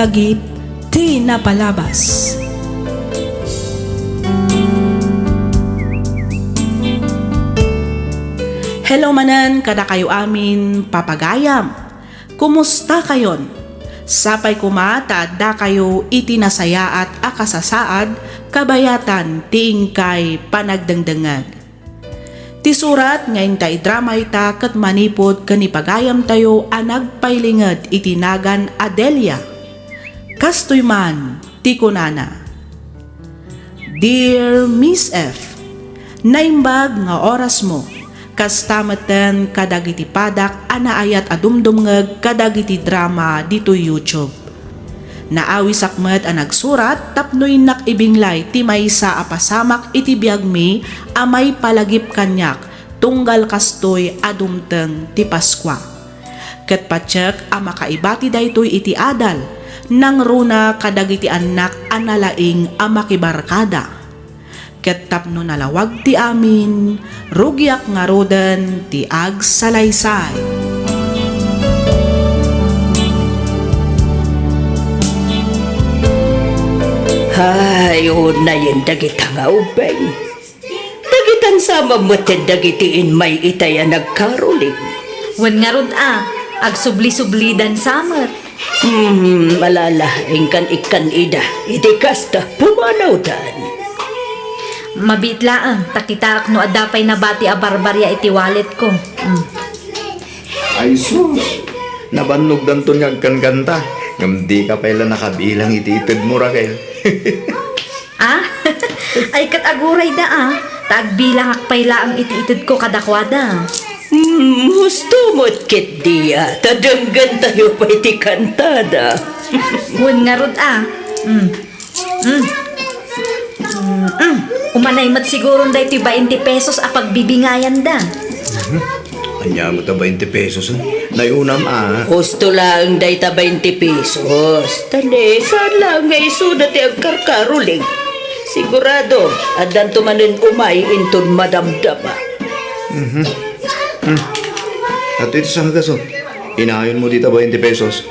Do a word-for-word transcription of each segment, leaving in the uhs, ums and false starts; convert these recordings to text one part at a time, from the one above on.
Dagit ti napalabas. Hello manen kadakayo amin, papagayam. Kumusta kayon? Sapay koma ta adda kayo iti nasayaat a kasasaad kabayatan ti inkay panagdengdengngeg. Ti surat nga inta idrama ita ket manipud ken ni pagayamtayo a nagpailinged iti nagan a Delia. Kastoy man ti kunana, Dear Miss F, naimbag nga orasmo, kasta metten kadagiti padak a naayat a dumdumngeg kadagiti drama ditoy YouTube. Naawisak met a nagsurat tapno innak ibinglay ti maysa a pasamak iti biagmi a maipalagip kaniak tunggal kastoy a dumteng ti Paskua. Ket patiek a makaibati daytoy iti adal, nangruna kadagiti annak a nalaing a makibarkada. Ket tapno nalawag ti amin, rugiak ngaruden ti agsalaysay. Hay, unayen dagita nga ubing. Dagitan sa met dagiti immay itay a nagkaruling. Wen ngarud a, agsubli-sublidan sa met. Hmm, malala, inkan ikkan ida. Iti kasta, pumanawdan. Mabiit laeng, ta kitaak no adda pay nabati a barbaria iti walletko. Hmm. Ay sus, nabannogdanton nga agkankanta. Ngem dika pay la nakabilang iti itedmo, Raquel. Ah? Ay, ket agurayda, ah. Ta agbilangak pay laeng iti itedko kadakuada. Hmm, husto met ketdi, ah. Ta denggentayo pay ti kantada. Wen ngarud, ah. Mm. Mm. Mm. Umanay met siguron daytoy bainte pesos a pagbibingayanda. Mhm. Ania met a bainte pesos, eh? Nayunam, ah. Husto laeng dayta bainte pesos. Ta ne, saan laeng nga isuda ti agkarkaruling. Sigurado, addanto manen umay inton madamdama. Mhm. Hmm. Adtoy ti sangagaso. Inayonmo dita bainte pesos.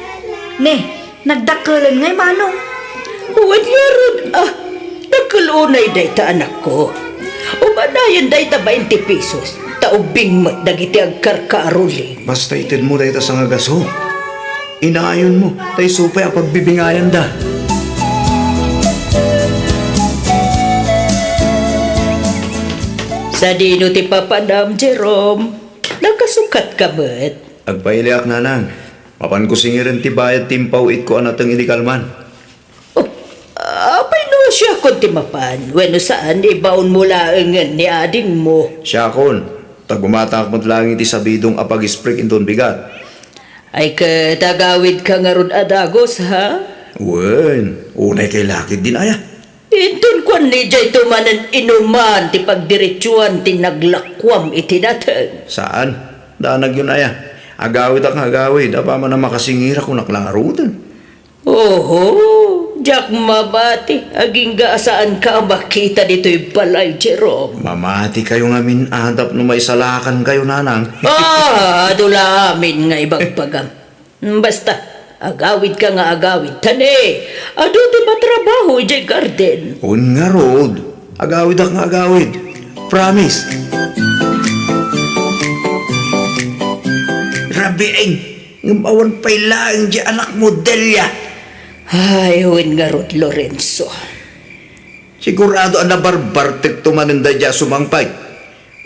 Ne, nagdakkelen ngay manong. Wen ngarud, ah, dakkel unay dayta, anakko. Umanayen dayta bainte pesos, ta ubbing met dagiti agkarkaruling. Basta itedmo dayta sangagaso. Inayonmo, ta isu pay a pagbibingayanda. Sadino ti papanam, Jerome? Nakasukatka met? Agpailiak, nanang. Mapanko singiren ti bayad ti impaw-itko a nateng idi kalman. Oh, apay no siakon ti mapan? Wenno saan, ibaonmo laengen ni adingmo? Siakon, ta gumataak met laeng iti sabidong a pag-spray inton bigat. Ay ket agawidka ngarud a dagus, ha? Wen, unay kay lakid din aya. Inton kuan ni jay to manen inuman ti pagdiretsuan ti naglakuam iti nateng. Saan? Danag yun aya. Agawidak nga agawid, apaman a makasingirak kunak la ngaruden. Oho, diak mamati, agingga a saanka a makita ditoy balay, Jerome. Mamati kayo ngamin a tapno maisalakan kayo, nanang. Ah, adu la amin nga ibagbagam. Basta, agawidka nga agawid, ta ne, adu ti matrabaho idiay garden. Wen ngarud, agawidak nga agawid. Promise. Rabiin, ngem awan pay laeng di anakmo, Delia. Ay, wen ngarud, Lorenzo. Sigurado a nabarbartekto manen daydiay a sumangpet.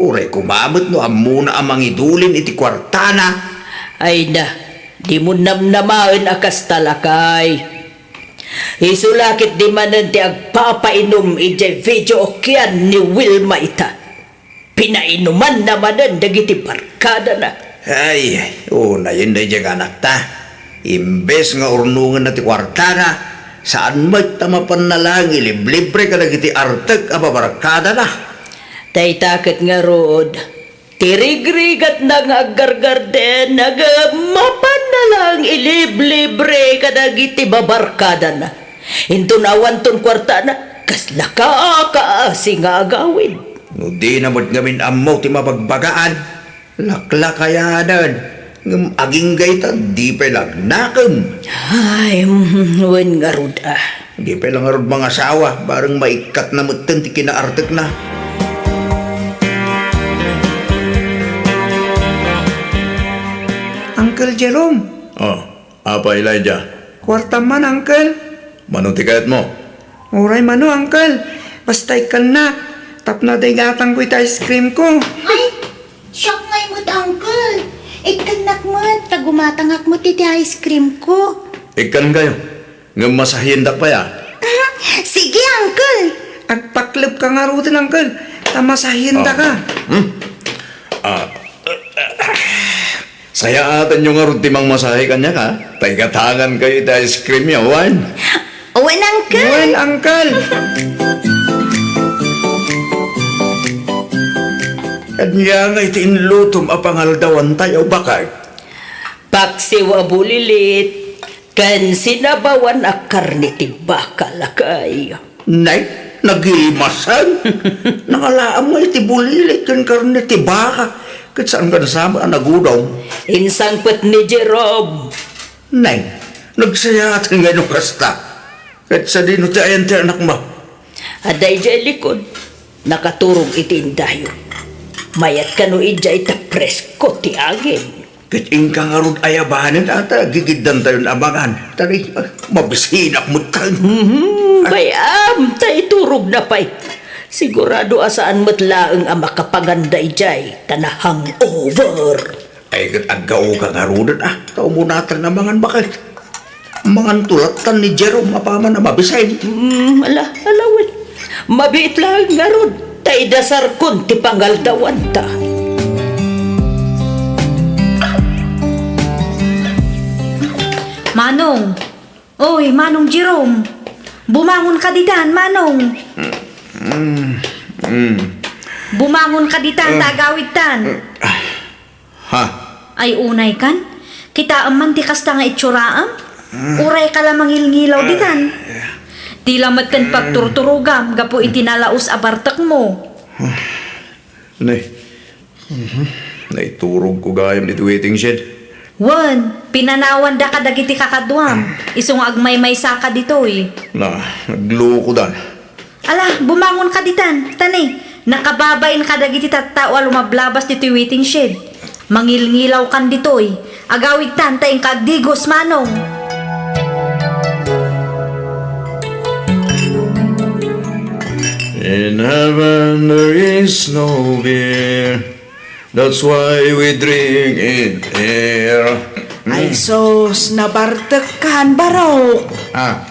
Uray koma met no ammona a mangidulin iti kuartana. Ay na, dimo namnamaen a kasta, lakay. Isu la ketdi manen ti agpapainum idiay video okean ni Wilma ita. Pinainumanna manen dagiti barkadana. Ay, unayen daydiay nga anakta. Imbes nga urnongenna ti kuartana, saan met ta mapanna laeng iliblibre kadagiti artek a babarkadana. Dayta ket ngarud, ti rigrigatna nga aggargarden, ngem mapanna laeng iliblibre kadagiti babarkadana. Inton awanton kuartana, kasla kaakaasi nga agawid. No dina met ngamin ammo ti mabagbagaan, laklakayanen, Ngem agingga ita, di pay la agnakem. Ay, mm, wen ngarud a. Di pay la ngarud mangasawa, bareng maikkatna metten ti kinaartekna. Uncle Jerome. Oh, Apa Elijah? Kuartam man, Uncle. Mano ti kayatmo? Uray mano, Uncle. Basta ikkannak. Tapno adda igatangko iti ice cream ko. Ay, siak ngay met, Uncle. Ikkannak met, ta gumatangak met iti ice cream ko. Ikkan kayo. Ngem masahiendak pay, a. Sige, Uncle. Agpaklebka ngaruden, Uncle. Ta masahiendaka. Ah. Hmm? Ah. Sayaatenyo ngarud ti mangmasahe kaniak, a. Ta igatangan kayo iti ice cream ya, wen? Wen, Uncle. Wen, Uncle. Ania ngay ti inlutom a pangaldawantayo, baket? Paksiw a bulilit ken sinabawan a karne ti baka, lakay. Nay, nagimasen. Nangalaam nga iti bulilit ken karne ti baka, ket saanka sa met a nagudom. Insangpet ni Jerome. Nay, nagsayaaten ngay no kasta. Ket sadino ti ayan ti anakmo? Adda idiay likod, nakaturog iti indayo. Mayat kano idiay ta presko ti angin. Ket inka ngarud ayabanen, a, ta gigiddantayon a mangan. Tari, ah, mabisinak metten. Mhm, bay-am, ta iturogna pay. Sigurado a saan met laeng a makapangan daydiay, ta na-hangover. Ay, ket aggaoka ngaruden, a, ta umunaten a mangan, baket. Mangan tulatan ni Jerome apaman a mabisen. Mm, ala, ala, wen. Mabiit laeng ngarud, ta idasarkon ti pangaldawanta. Manong! Oy, Manong Jerome! Bumangon ka ditan, Manong! Mm, mm. Bumangon ka ditan, ta agawidtan. Ha? Ay, unay kan? Kitaem man ti kasta nga itsuraam? Uray ka la mangilngilaw ditan. Di la metten pagturturogam gapu iti nalaus a bartekmo. Nay. Mhm. Naiturogko gayam iti waiting shed. Wen, pinanawandaka dagiti kakaduam, isu nga agmaymaysaka ditoy. Na, naglukodan. Ala, bumangon ka ditan. Tani, nakababain ka dagiti tattao a lumablabas ditoy waiting shed. Mangilngilaw kan ditoy. Agawidtan ta inka agdigos, Manong. In heaven there is no beer. That's why we drink it here. Ay, sus, nabartek kan, Barok. Ah.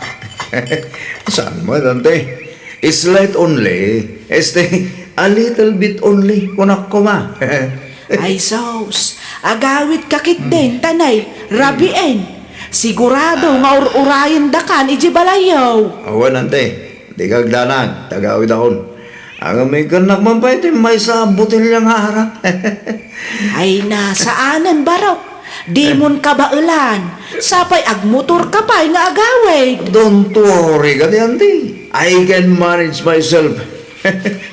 Saan mo, Dante? Slight only. Este, a little bit only. Kunak ko ma. Ay, sus, agawid ka ketdin, tanay, rabien. Sigurado nga ur-urayen dakan iti balayyo. Awan, Dante. Di ka agdanag, tagawid akon. Agamikennak man pay ti maysa a botelya nga arak. Ay, na, saanen, Barok. Dimon kabaelan. Sapay agmotor ka pay nga agawid. Don't worry, kadi, auntie. I can manage myself.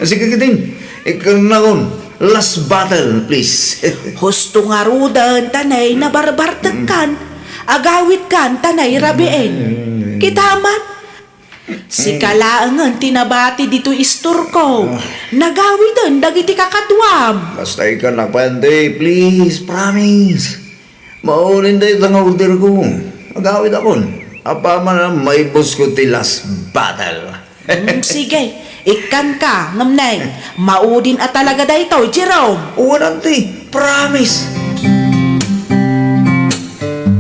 Sige, kiting. Ikannakon. Last bottle, please. Husto ngaruden, tanay, nabarbartek kan. Agawid kan, tanay, rabien. Kita man. Sika laengen ti nabati ditoy istorko. Ah. Nagawiden dagiti kakaduam. Basta ikkan, Pante, please, promise. Maulin dayta nga orderko. Agawid akon. Apaman a maibusko ti last bottle. Mm, sige, ikkanka, ngem nay, maudin a talaga daytoy, Jerome. Wen, auntie, promise.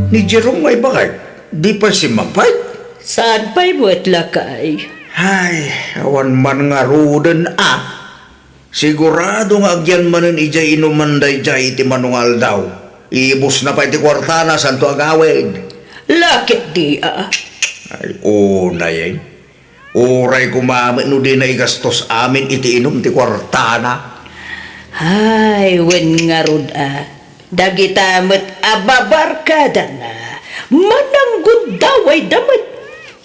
Ni Jerome nga ibagak, di pay simmangpet? Saan pay met, lakay? Ay, awan man ngaruden a. Sigurado nga agyan manen idiay inuman daydiay iti mano nga aldaw. Iibusna pay ti kuartana, santo agawid. Lakay di a. Ay, unay, ay. Uray koma met no dina igastos amin iti inum ti kuartana. Ay, wen ngarud a, dagita met a babarkadana, mananggundawayda met.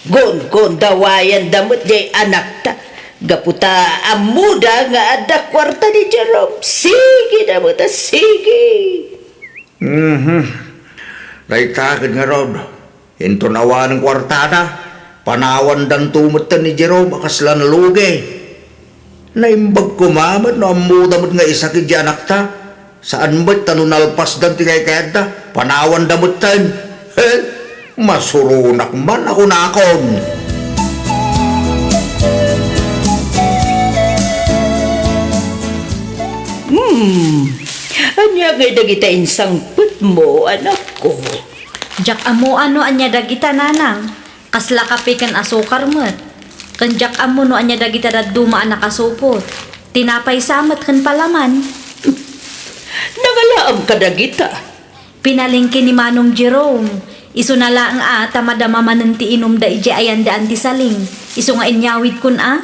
Gungundawayanda met diay anakta, gapu ta ammoda nga adda kuarta ni Jerome. Sige da met a sige. Mhm. Dayta ket ngarud, inton awanen kuartada, panawandanto metten ni Jerome a kasla nalugi. Naimbag koma met no ammoda met nga isakit diay anakta. Saan met ta no nalpasdan ti kaykayatda, panawanda metten. He, masuronak man a kunakon. Hmm. Ania ngay dagita insangpetmo, anakko? Diak ammo no ania dagita, nanang. Kasla kape ken asukar met. Ken diak ammo no ania dagita dadduma a nakasupot. Tinapay sa met ken palaman. Nangalaam kadagita? Pinalengke ni Manong Jerome. Isuna laeng a ta madama manen ti inumda idiay ayandaan ti saling. Isu nga inyawidkon a.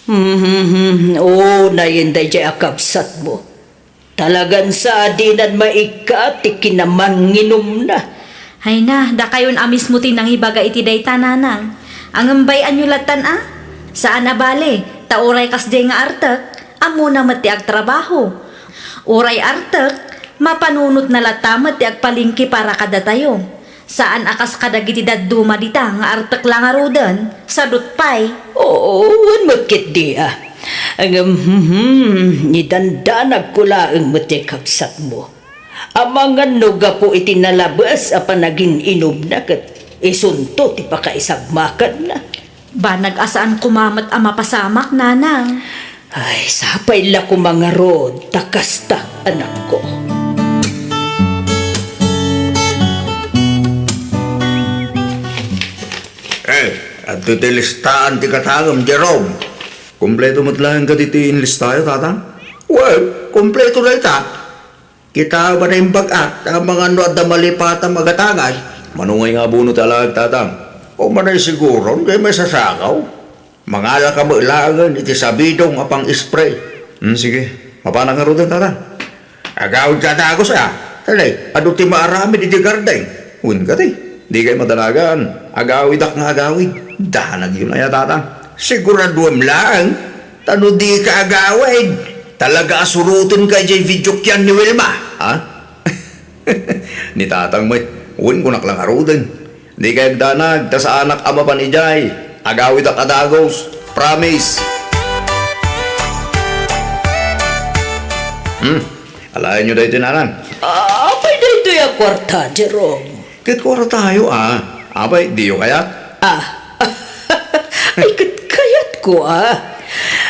Hmm, hmm, hmm. O, nayen daydiay a kabsatmo. Talagan sadinan maikkat ti kinamanginumna. Hayna, dakayon a mismo ti nangibaga iti dayta, nanang. Ngem bay-anyo lattan a? Saan a bale, ta uray kasdiay nga artek, ammona met ti agtrabaho. Uray artek, mapanunotna latta met ti agpalengke para kadatayo. Saan a kas kadagiti dadduma dita nga artek la ngaruden, sadut pay. Oo, wen met ketdi a. Ngem, hmm, idandanagko laeng met ti kabsatmo. Amangan no gapu iti nalabes a panagin-inumna ket isunto ti pakaisagmakanna. Banag a saan koma met a mapasamak, nanang. Ay, sapay la koma ngarud ta kasta, anakko. Eh, adda ti listaan ti katangem, Jerome. Kompleto met laeng kadi ti inlistayo, Tatang? Well, kompleto dayta. Kita ba naimbag a, ta amangan no adda malipatan a gatangay? Mano ngay nga abono ti alaek, Tatang? O manay siguro, diay maisasakaw? Mangalaka met laengen iti sabidong a pang-spray. Hmm, sige. Mapanak ngaruden, Tatang. Agawidka a dagus a. Talay, adu ti maaramid iti gardeng. Wen kadi, dikay madanagan. Agawidak nga agawid. Danagyon aya, Tatang. Siguraduem laeng. Ta no dika agawid, talaga a surotenka idiay video kian ni Wilma, ha? Ni Tatang met, wen kunak la ngaruden. Dikay agdanag, ta saanak a mapan idiay. Agawidak a dagus. Promise. Hmm, alaenyo daytoy, Nanang. Apay daytoy a kuarta, Jerome? Ket kuartayo a. Apay, diyo kayat? Ah. Ay, ket kayatko a.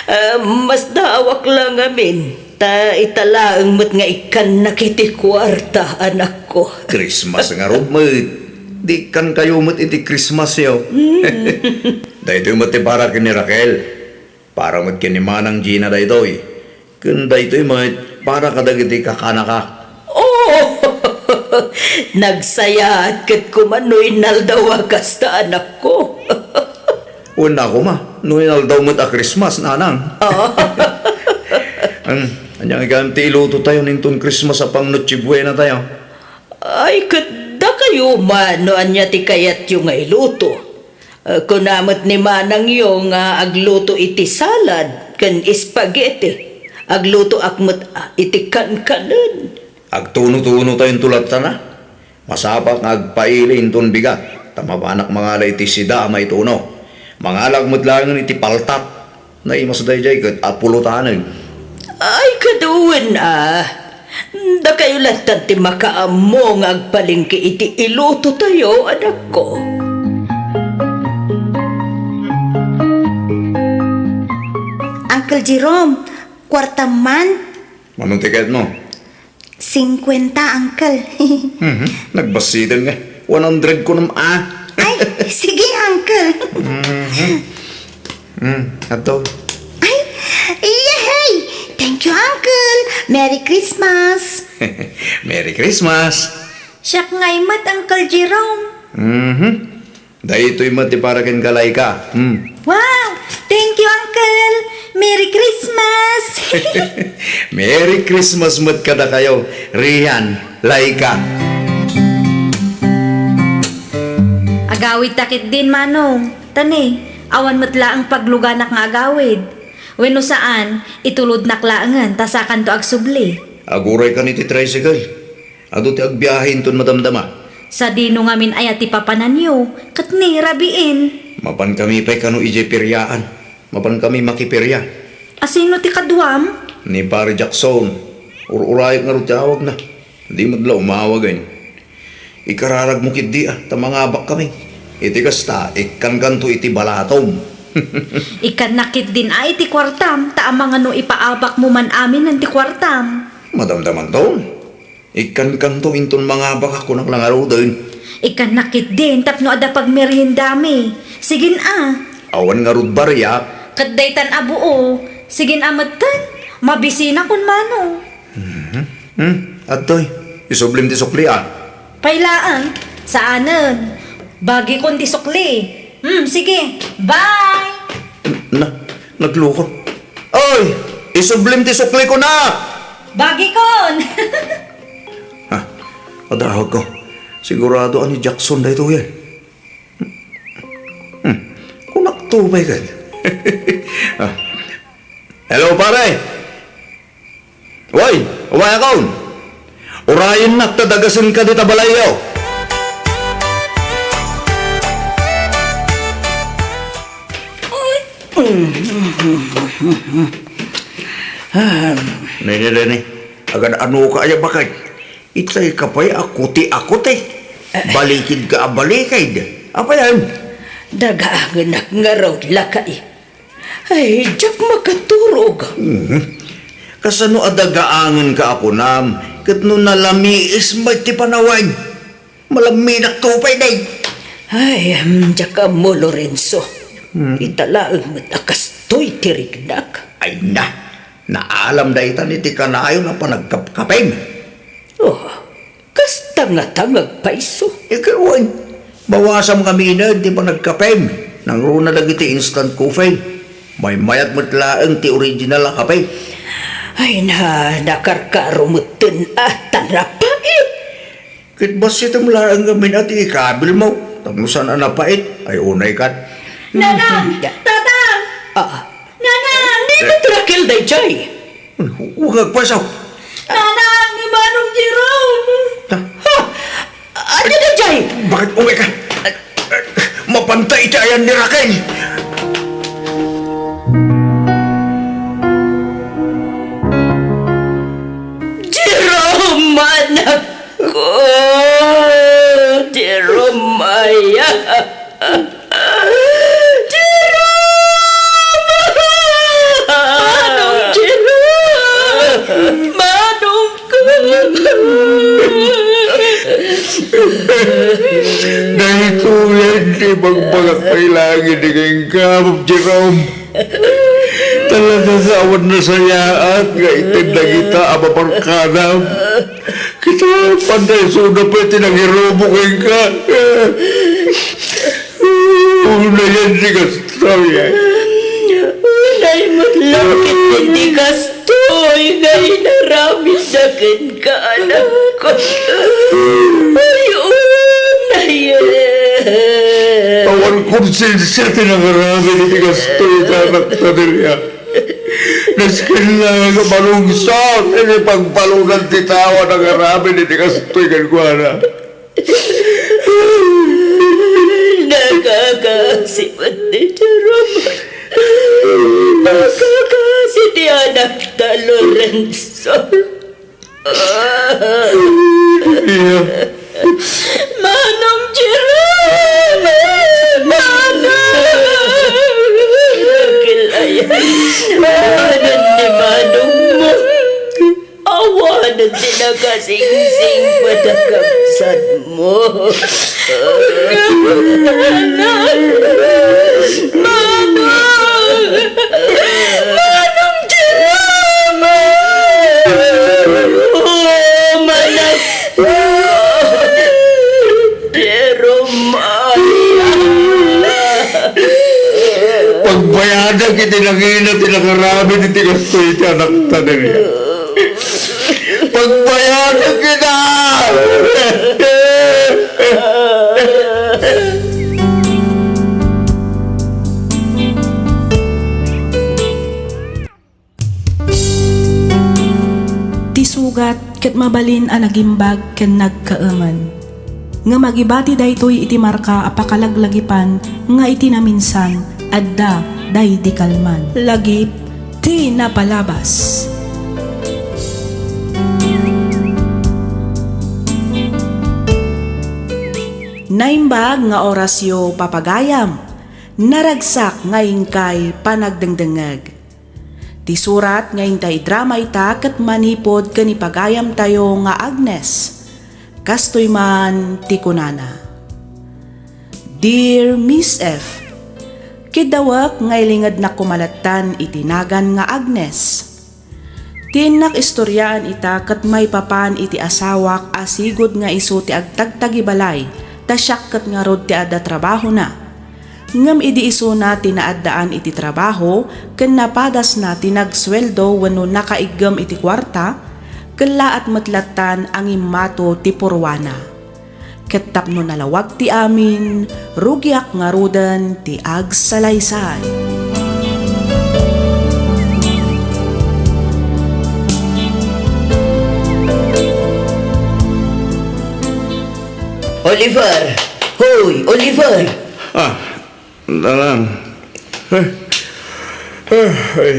Ah, masdaawak la ngamin. Ta ita laeng met nga ikkannak iti kuarta, anakko. Christmas ngarud met. Di ikkankayo met iti Christmas yo. Mm. Daytoy met ti para ken ni Raquel. Para met ken ni Manang Gina daytoy. Ken daytoy met para kadagiti kakanakak. Oh! Nagsayaat ket koma no inaldaw a kasta, anakko. Wen a koma, no inaldaw met a Christmas, nanang. Ah. An, ania nga gayam ti iluto tayo ninton Christmas a pang Noche Buena tayo? Ay, ket dakayo man no ania ti kayatyo nga iluto. Eh, kuna met ni manangyo nga agluto iti salad ken spaghetti. Aglutoak met, ah, iti kankanen. Agtuno-tuno tayo inton lattana. Masapa nga agpaili inton bigat, ta mapanak mangala iti sida a maituno. Mangalak met laengen iti paltat. Naimas daydiay ket apulutanen. Ay, kaduwen a. Dakayo lattan ti makaammo nga agpalengke iti iluto tayo, anakko. Uncle Jerome, kuarta man? Mano ti kayatmo? Singkuenta, Uncle. Mhm. Nagbasiden nga. One hundred kunom, ah. Ay, sige, Uncle. Mhm. Mm, adto. Ay, yehey! Thank you, Uncle. Merry Christmas. Merry Christmas. Siak ngay met, Uncle Jerome. Mhm. Daytoy met ti para kenka, Laika. Hmm. Wow! Thank you, Uncle! Merry Christmas! Merry Christmas met kadakayo, Rian, Laika. Agawidta ketdin, Manong. Ta ne, awan met laeng pagluganak nga agawid. Wenno saan, itulodnak laengen, ta sakanto agsubli. Aguray kan iti tricycle. Adu ti agbiahe inton madamdama. Sadino ngamin aya ti papananyo, ket ni rabiin? Mapankami pay kano idiay periaan. Mapankami makiperia. Asino ti kaduam? Ni Pare Jackson. Ur-urayek ngarud ti awagna. Di met la umawagen. Ikararagmo ketdi a, ta mangabakkami. Iti kasta, ikkankanto iti balatom. Ikkannak ketdin a iti kuartam, ta amangan no ipaabakmo man aminen ti kuartam. Madamdamanton. Ikkankanto inton mangabak a kunak la ngaruden. Ikkannak ketdin tapno adda pagmeriendami. Sigin a. Awan ngarud bariak. Ket daytan a buo. Sigin a metten. Mabisina kun mano. Mhm. Hmm, adtoy. Isublim ti sukli a. Pay laeng. Saanen. Bagikon ti sukli. Hmm, sige. Bye! Na, naglukon. Oy! Isublim ti sukli ko na! Bagikon! Ha, adawag ko. Sigurado a ni Jackson daytoy, eh. Hmm. Kunak to, my God. Ah. Hello, pare! Way, umayakon! Urayennak ta dagasenka dita balayyo! Nene, nene, agad-anoka aya baket? Itay ka pay a kuti a kuti. Balikid ka a balikid. Apayan? Dagaangenak ngarud, lakay. Ay, diak makaturog. Mhm. Kasano a dagaangenka a kunam, ket no nalamiis met ti panawen? Malaminak to pay, day. Ay, am, diak ammo, Lorenzo. Hmm. Ita laeng met a kastoy ti riknak. Ay na, naalam daytan iti kanayon a panagkapkapem. Oh, kasta ngata nga agpayso. Ikaw, wen, bawasam ngamin ti panagkapem. Nangruna dagiti instant coffee. Maymayat met laeng ti original a kape. Ay na, nakarkaro metten a, tan napait. Ket bassitem laeng ngamin a ti ikabilmo, tapno saan a napait, ay unay kat. Nanang! Tatang! Ah. Nanang! Ni Raquel dayjay. Wen, wen, agpayso. Nanang, ni Manong Jerome! Ha? Ania dayjay? Baket umay ka? Mapanta iti ayan ni Raquel. Jerome, anakko! Jerome, aya! Jerome! Manong Jerome! Manong ka! Daytoyen ti ibagbagak pay laeng idi kenka, Jerome. Talaga nga awan nasayaat nga ited dagita a babarkadam. Kita, panday suna pay ti nangirubo kenka. Unayen ti kastoy. Unay met laeng iti kastoy nga inaramidda kenka, anakko. Ay, unayen. Awan konsensia ti nangaramid iti kastoy, anakta, Delia. Nasken la nga malungsot iti pagbaludan ti tao a nangaramid iti kastoy kenkuana. Nakakaasi met ni Jerome. Nakakaasi ti anakta, Lorenzo. Iya. Manong Jerome! Manong! Kilaya. Awanen ni manong mo. Awanen ti nakasingsing pada kabsat mo. Manong! Manong Jerome! Oh, manang Jerome! Pagbayadak iti nangina ti nakaramid iti kastoy ti anakta, Delia. Pagbayadak ita! Ti sugat Mabalin a nagimbag ken nagkaemen. Ngem agibati daytoy iti marka a pakalaglagipan nga iti naminsan, adda daydi kalman. Lagip ti napalabas. Naimbag nga orasyo, papagayam. Naragsak nga inkay panagdengdengngeg. Ti surat nga intay idrama ita ket manipud ken ipagayamtayo nga Agnes. Kastoy man ti kunana, Dear Miss F, kiddawek nga ilingednak koma lattan iti nagan nga Agnes. Ti innak istoriaan ita ket maipapan iti asawak a sigud nga isu ti agtagtagibalay, ta siak ket ngarud ti adda trabahona. Ngem idi isuna ti naaddaan iti trabaho ken napadasna ti nagsueldo wenno nakaiggem iti kuarta, kellaat met lattan a ngimmato ti purwana. Ket tapno nalawag ti amin, rugiak ngaruden ti agsalaysay. Oliver! Hoy, Oliver! Ah, Nanang. Eh, eh, ay.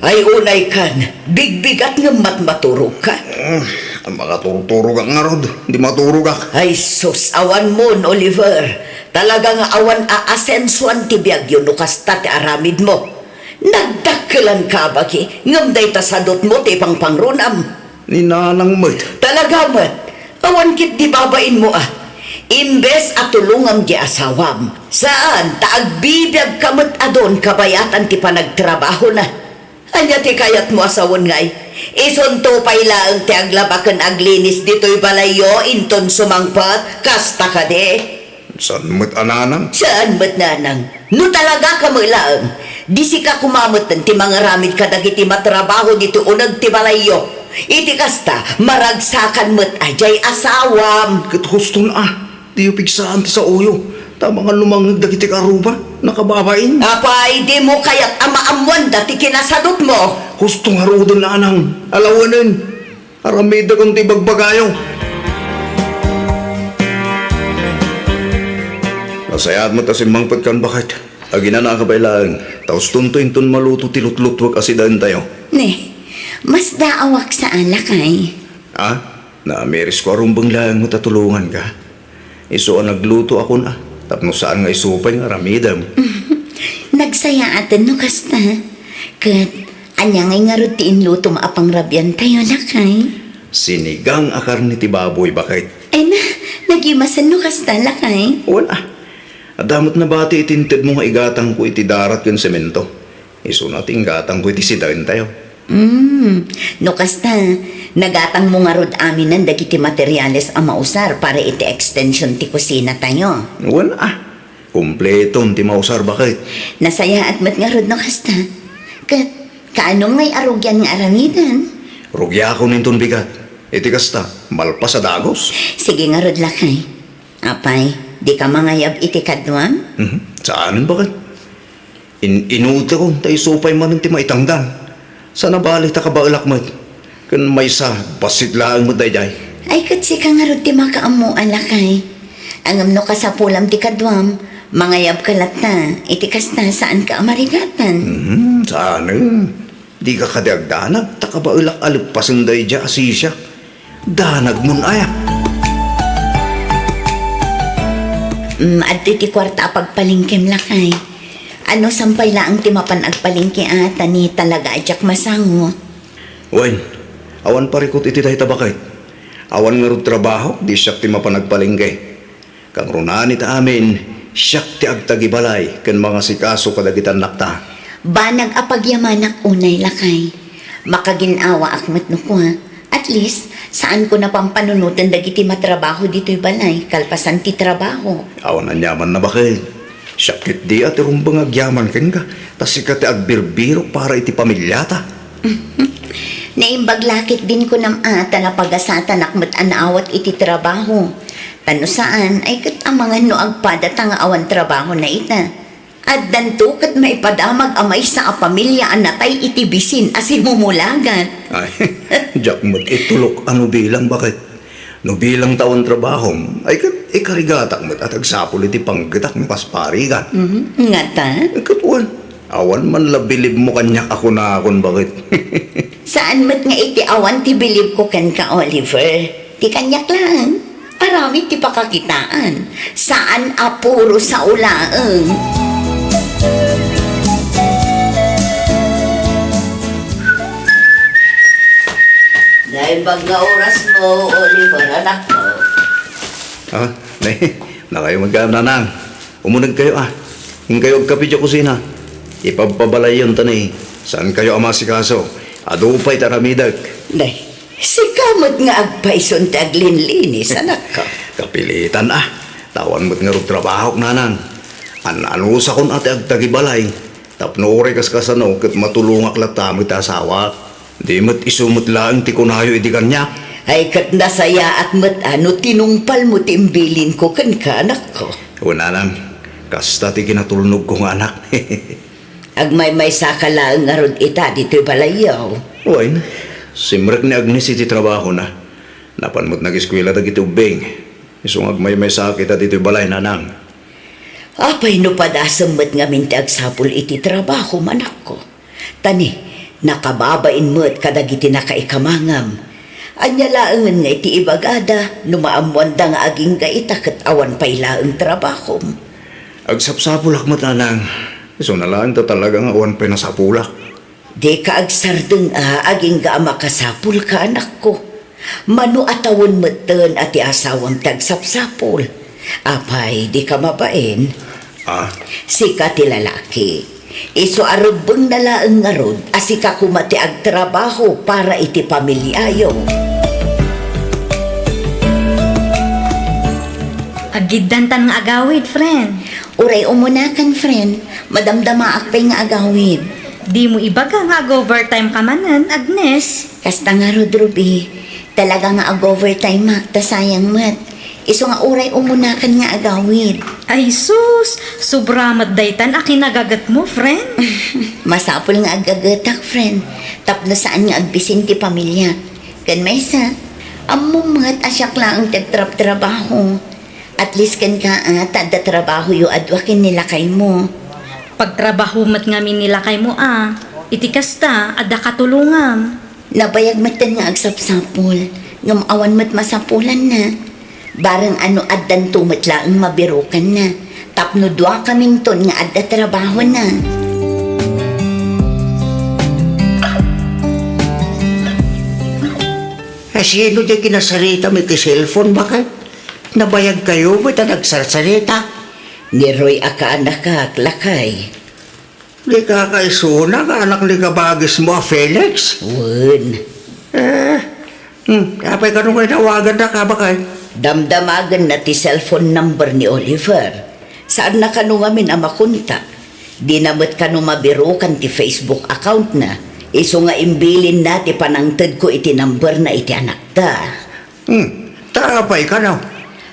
Ay, unay kan, bigbigat ngem maturogka. Mm, makaturturogak ngarud, di maturogak. Ay sus, awan mon, Oliver. Talaga nga awan aasensuan ti biagyo no kasta ti aramidmo. Nagdakkelanka a bagi, ngem dayta sadutmo ti ipangpangrunam. Ni Nanang met. Talaga met, awan ketdi babainmo a. Imbes a tulongam ti asawam, saan ta agbibiagka met a don kabayatan ti panagtrabahona. Ania ti kayatmo a sawen ngay? Isunto pay laeng ti aglaba ken aglinis ditoy balayyo inton sumangpet, kasta kadi? Saan met a, Nanang? Saan met, Nanang? No talagaka met laeng, di sika koma metten ti mangaramid kadagiti matrabaho ditoy uneg ti balayyo. Iti kasta, maragsakan met a diay asawam. Ket huston a, diyo pigsaan ti saoyo. Ta amangan lumangngeg dagiti karuba, nakababain. Apay, dimo kayat a maammoanda ti kinasadutmo? Husto ngaruden, Nanang, alawenen. Aramidek ti ibagbagayo. Nasayaat met a simmangpetkan, baket. Aginanaka pay laeng, ta hustonto inton maluto ti lutlutuek a sidaentayo. Ne, masdaawak sa alakay. Ah? Naamirisko a rumbeng laeng met a tulonganka. Isu a nagluto akon a, tapno saan nga isu pay nga aramidem. Nagsayaaten no kasta. Ket, ania ngay ngarud ti inlutom a pangrabiantayo, lakay? Sinigang a karne ti baboy, baket. Ay na, nagimasen no kasta, lakay? Wen a. Adda met nabati iti intedmo nga igatangko iti darat ken semento. Isuna ti inggatangko iti sidaentayo. Mm, no kasta, nagatangmo ngarud aminen dagiti materiales a mausar para iti extension ti kusinatayo. Wen a, kumpleton ti mausar, baket. Nasayaat met ngarud no kasta. Ket, kaanum ngay a rugian nga aramiden? Rugiakon inton bigat. Iti kasta, malpas a dagus. Sige ngarud, lakay. Apay, dika mangayab iti kaduam? Mhm. Saanen, baket. In-, inutekon ta isu pay manen ti maitangdan. Saan a bali ta kabaelak met. Ken maysa, bassit laeng met daydiay. Ay, ket sika ngarud ti makaammo a lakay. Ngem no kasapulam ti kaduam, mangayabka latta, iti kasta, saanka a marigatan. Mhm, saanen. Dika kadi agdanag, ta kabaelak a leppasen daydiay a sisiak. Danagmon aya? Mm, adtoy ti kuarta a pagpalengkem, lakay. Ano, sampay laeng ti mapan agpalengke a, ta ni talaga a diak masango. Wen, awan parikut iti dayta, baket. Awan ngarud trabaho, di siak ti mapan agpalengke. Kangrunaan ita amin, siak ti agtagibalay ken mangasikaso kadagiti annakta. Banag a pagyamanak unay, lakay. Makagin-awaak met no kua. At least, saanko napampanunoten dagiti matrabaho ditoy balay, kalpasan ti trabaho. Awan aniamanna, baket. Siak ketdi a ti rumbeng agyaman kenka, ta sika ti agbirbirok para iti pamiliata. Naimbag la ketdin kunam a, ta napagasatanak met a naawat iti trabaho. Ta no saan, ay ket amangan no agpadata nga awan trabahona ita. Addanto ket maipadamag a maysa a pamilia a natay iti bisin a simumulagat. Ay, diak met itulok a no bilang, baket. No bilang ta awan trabahom, ay ket ikarigatak met a ti agsapul iti panggetak no kas parigan. Mhm, ngata? Ket wen, awan man la bilibmo kaniak a kunakon, baket. Saan met nga iti awan ti bilibko kenka, Oliver. Ti kaniak laeng, aramid ti pakakitaan. Saan a puro sao laeng. Naimbag nga orasmo, Oliver, anakko. Ah, nay, nakayo met gayam, nanang. Umunegkayo, a. Inkayo agkape idiay kusina. Ipabpabalayon ta ni, saankayo a maasikaso. Adu pay ti aramidek. Nay, sika met nga agpayson ti aglinlinis, anakko. Kapilitan, a. Ta awan met ngarud trabahok, nanang. An-anusakon a ti agtagibalay. Tapno uray kaskasano ket matulongak latta met ti asawak. Di met isu met laeng ti kunayo idi kaniak. Ay, ket nasayaat met a no tinungpalmo ti imbilinko kenka, anakko. Wen, nanang, kasta ti kinatulnogko nga anak. Agmaymaysaka laeng ngarud ita ditoy balayyo. Wen, simrek ni Agnes iti trabahona. Napan met nageskuela dagiti ubbing. Isu nga agmaymaysaak ita ditoy balay, nanang. Apay no padasem met ngamin ti agsapul iti trabahom, anakko? Ta ni, nakababain met kadagiti nakaikamangam. Ania laengen nga iti ibagada no maammoanda nga agingga ita ket awan pay laeng trabahom? Agsapsapulak met, nanang. Isuna laeng ta talaga nga awan pay nasapulak. Dika agsardeng a agingga a makasapulka, anakko. Mano a tawen metten a ti asawam ti agsapsapul. Apay, dika mabain? Ah? Sika ti lalaki. Isu a rebbengna laeng ngarud a sika koma ti agtrabaho para iti pamiliayo. Aggiddantan nga agawid, friend. Uray umunakan, friend. Madamdamaak pay nga agawid. Dimo ibaga nga ag-overtime ka manen, Agnes? Kasta ngarud, Ruby. Talaga nga ag-overtime ak, ta sayang met. Isu nga uray umunakan nga agawid. Ay sus! Sobra met daytan a kinagagetmo, friend. Masapul nga aggagetak, friend. Tapno saan nga agbisin ti pamiliak. Ken maysa, ammom met a siak laeng ti agtrabtrabaho. At least kenka, a, ta adda trabahoyo a dua ken ni lakaymo. Pagtrabaho met ngamin ni lakaymo, a. Iti kasta, adda katulongam. Nabayag metten nga agsapsapul, ngem awan met masapulanna. Bareng a no addanto met laeng mabirukanna, tapno duakaminton nga adda trabahona. Asino diay kinasaritam iti cellphone, baket? Nabayagkayo met a nagsarsarita? Ni Roy a kaanakak, lakay. Dika kaisuna nga anak ni kabagismo a Felix? Wen. Eh, hmm, apay kano nga inawagannaka, baket? Damdamagenna ti cellphone number ni Oliver. Saanna kano ngamin a makontak. Dina met kano mabirukan ti Facebook account na. Isu nga imbilinna ti panangtedko iti number na iti anakda. Hmm, ta apay kano?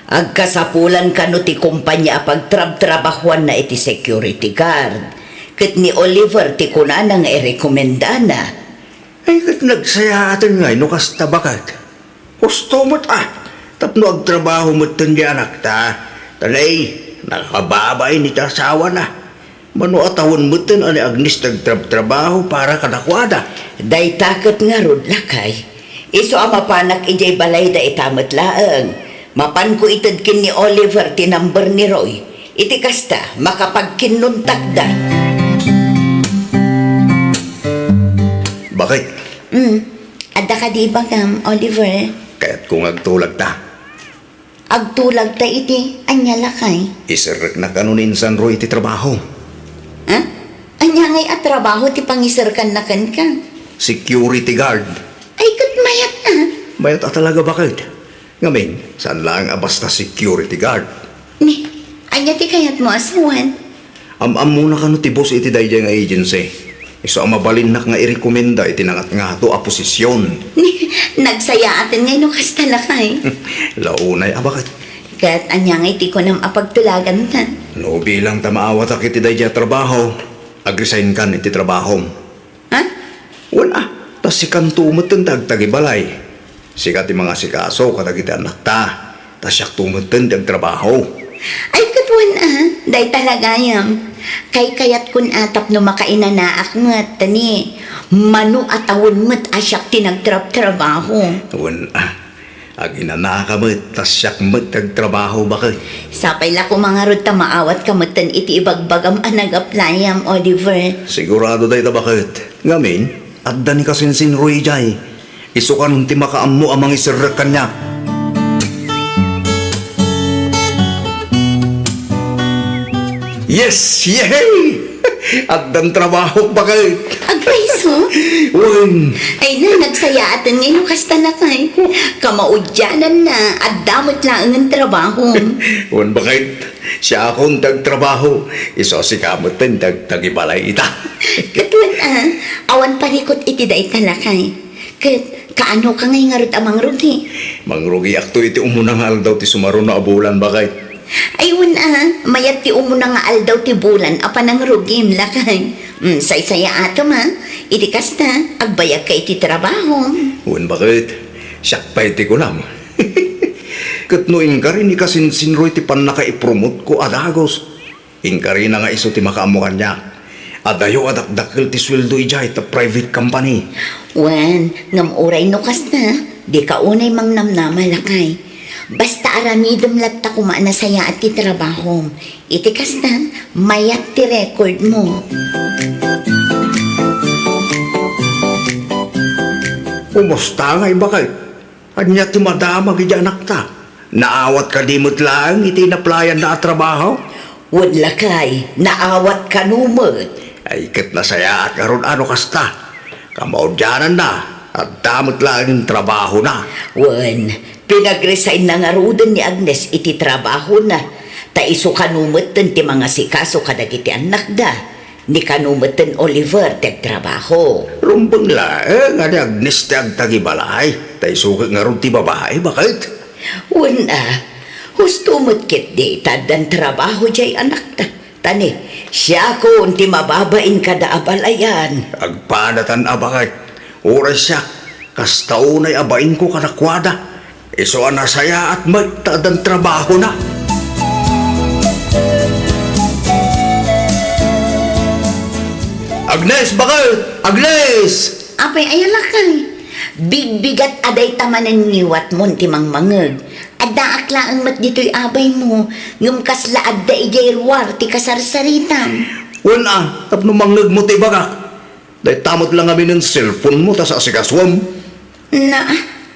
Agkasapulan kano ti kompania a pagtrabtrabahuanna iti security guard. Ket ni Oliver ti kunana nga irekomendana. Ay, ket nagsayaaten ngay no kasta, baket. Husto met, a, tapno agtrabaho metten ti anakta. Ta nay, nakababain iti asawana. Mano a tawen metten a ni Agnes ti agtrabtrabaho para kadakuada. Dayta ket ngarud, lakay. Isu a mapanak idiay balayda ita met laeng. Mapanko ited ken ni Oliver ti number ni Roy. Iti kasta, makapagkinnuntakda. Baket? Mm. Adda kadi ibagam, Oliver? Kayatko nga agtulagta. Agtulagta iti ania, lakay? Iserrekna kano ni insan Roy iti trabaho. Ha? Ania ngay a trabaho ti pangiserkanna kenka? Security guard. Ay, ket mayat a. Mayat a talaga, baket. Ngamin, saan laeng a basta security guard. Ni, ania ti kayatmo a sawen? Am-ammona kano ti boss iti daydiay nga agency? Isu a mabalinnak nga irekomenda iti nangatngato a posisyon. Ni, nagsayaaten ngay no kasta, lakay. Launay a, baket. Ket ania ngay ti kunam a pagtulaganta? No bilang ta maawatak iti daydiay a trabaho, agresign kan iti trabahom. Ha? Wen a, ta sikanto metten ti agtagibalay. Sika ti mangasikaso kadagiti annakta, ta siakto metten ti agtrabaho. Ay, ket wen a, dayta la gayam. Kaykayatkon a tapno makainanaak met, ta ni, mano a tawen met a siak ti nagtrabtrabaho. Wen a, aginanaka met, ta siak met ti agtrabaho, baket. Sapay la koma ngarud ta maawatka metten iti ibagbagam a nag-applyam, Oliver. Sigurado dayta, baket. Ngamin, adda ni kasinsinro idiay. Isu kanon ti makaammo a mangiserrek kaniak. Yes! Yehey! Addan trabahok, baket. Agpayso? Wen. Ay na, nagsayaaten ngay no kasta, lakay. Kamaudiananna, adda met laengen trabahom. Wen, baket. Siakon ti agtrabaho. Isu a sika metten ti agtagibalay ita. Ket wen a, awan parikut iti dayta, lakay. Ket kaanoka ngay ngarud a mangrugi? Mangrugiakto iti umuna nga aldaw ti sumaruno a bulan, baket. Ay, wen a, mayat ti umuna nga aldaw ti bulan a panangrugim, lakay. Mm, saysayaatem a. Iti kasta, agbayagka iti trabahom. Wen, baket. Siak pay ti kunam. Ket no inkari ni kasinsinro iti pannakaipromotko a dagus, inkarina nga isu ti makaammo kaniak. Adayo a dakdakkel ti sueldo idiay ta private company. Wen, ngem uray no kasta, dika unay mangnamnama, lakay. Basta aramidem latta koma a nasayaat ti trabahom. Iti kasta, mayat ti recordmo. Kumusta ngay, baket? Ania ti madamag iti anakta? Naawat kadi met laeng iti inaplayanna a trabaho? Wen, lakay, naawat kano met. Ay, ket nasayaat ngarud a no kasta. Kamaudiananna, adda met laeng trabahona. Wen, pinagresign na ngaruden ni Agnes iti trabahona. Ta isu kano metten ti mangasikaso kadagiti annakda. Ni kano metten Oliver ti agtrabaho. Rumbeng laeng a ni Agnes ti agtagibalay, ta isu ket ngarud ti babai, baket? Wen a, husto met ketdi ta addan trabaho diay anakta. Ta ni, siakon ti mababain kada abalayan. Agpadatan a, baket. Uray siak, kasta unay a bainko kadakuada. Isu a nasayaat met ta addan trabahona. Agnes, baket! Agnes! Apay, aya lakay? Bigbigat a dayta manen ngiwatmon ti mangmangeg. Addaak laeng met ditoy abaymo, ngem kasla adda idiay ruar ti kasarsaritam. Wen a, tapno mangngegmo ti ibagak. Dayta met la ngaminen cellphone mo ta saasikasuem. Na.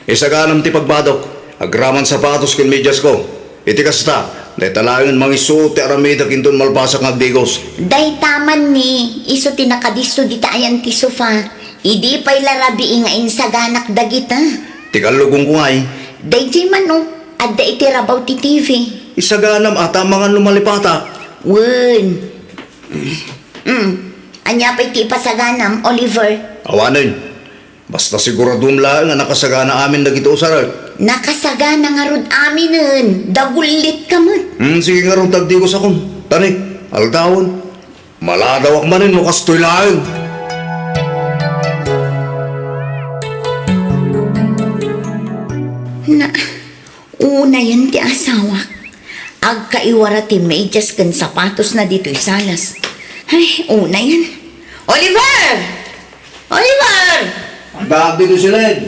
Isaganam ti pagbadok, agraman sapatos ken mediasko. Iti kasta, dayta laengen mangisuot ti aramidek inton malpasak nga agdigos. Dayta man ni, isu ti nakadisso dita ayan ti sofa. Idi pay la rabii nga insaganak dagita. Ti kallugongko ngay. Daydiay man, o, adda iti rabaw ti T V. Isaganam a ta amangan no malipatak. Wen. Mm. Ania pay ti ipasaganam, Oliver? Awanen. Basta siguraduem laeng a nakasagana amin dagiti usarek. Nakasagana ngarud aminen. Dagullitka met. Hmm, sige ngarud, tagdigosakon. Tani, aldawen. Maladawak manen no kastoy laeng. Na, Unayen ti asawak. Agkaiwara ti medias ken sapatosna ditoy salas. Ay, unayen. Oliver! Oliver! Addaak ditoy siled.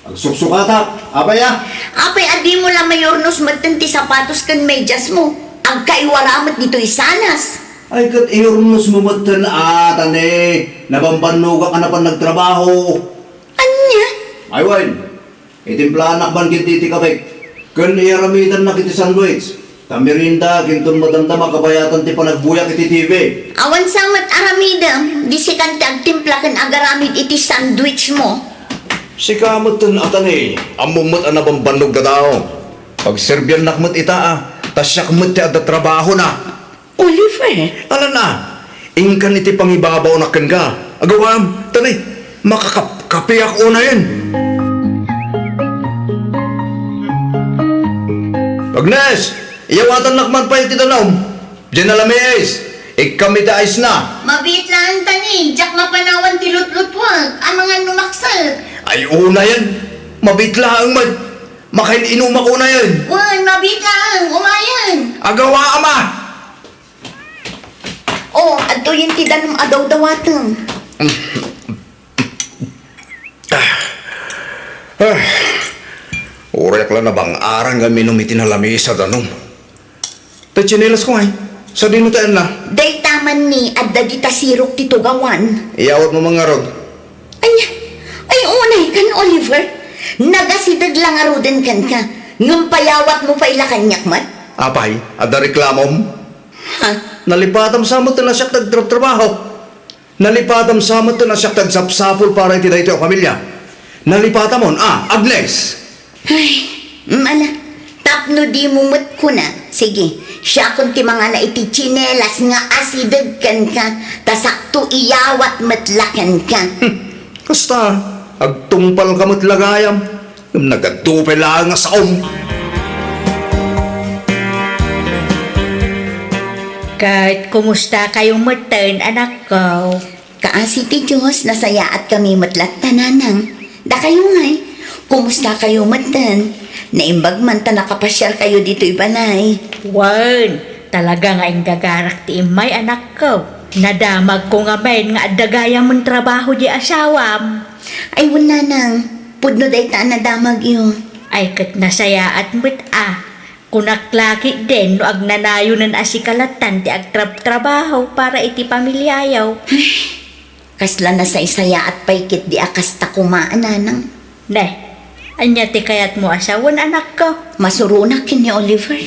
Agsuksukatak. Apay a? Apay a dimo la mayurnos metten ti sapatos ken mediasmo? Agkaiwara met ditoy salas. Ay, ket iyurnosmo metten a, ta ni, nabambannogak a napan nagtrabaho. Ania? Ay, wen. Itimplaanak man ketdi ti kape, ken iyaramidannak iti sandwich. Ta merienda, ken inton madamdama, kabayatan ti panagbuyak iti T V. Awan sa met aramidem, di sikan ti agtimpla ken agaramid iti sandwichmo. Sika metten a, ta ni, ammom met a nabambannog a tao. Pagserbiannak met ita a, ta siak met ti adda trabahona. Oliver! Alanna, inkan iti pangibabaonak kenka. Agawam, ta ni, makakapkapiak unayen. Agnes! Iyawatannak man pay ti danum. Diay nalamiis. Ikkam iti ice na. Mabiit laeng ta ni, diak mapanawan ti lutlutwek. Amangan no makset. Ay, unayen. Mabiit laeng met. Makain-inumak unayen. Wen, mabiit laeng. Umayen. Agawa, ama! O, adtoyen ti danum a dawdawatem. Ah, ah. Uray ak la nabang-aran nga minum iti nalamiis a danum. Ti tsinelas ko ngay, sadino ti anna? Dayta man ni, adda dita sirok ti tugawan. Iyawatmo man ngarud. Ania? Ay, unay kan, Oliver. Nagasideg la ngaruden kenka. Ngem payawatmo pay la kaniak met? Apay, adda reklamom? Ha? Nalipatam sa met ti nasiak ti agtrabtrabaho. Nalipatam sa met ti nasiak ti agsapsapul para iti daytoy a familia. Nalipatamon, a, Agnes! Ay, mala, tapno dimo met kuna. Sige, siakon ti mangala iti tsinelas nga asideg kenka, ta sakto iyawat met la kenka. Hmm, kasta, agtungpalka met la gayam. Ngem nagadu pay laeng a saom. Ket kumustakayo metten, anakko? Kaasi ti Dios, nasayaatkami met latta, nanang. Dakayo ngay, kumustakayo metten? Naimbag man ta nakapasiarkayo ditoy balay. Wen, talaga nga inggagarak ti immay, anakko. Nadamagko ngamin nga adda gayamen trabaho diay asawam. Ay, wen, nanang, pudno dayta a nadamagyo. Ay, ket nasayaat met a. Kunak la ketdin no agnanayonen a sika lattan ti agtrabtrabaho para iti pamiliayo. Ay, kasla nasaysayaat pay ketdi a kasta koma a, nanang. Ne, ania ti kayatmo a sawen, anakko? Masuronak ken ni Oliver.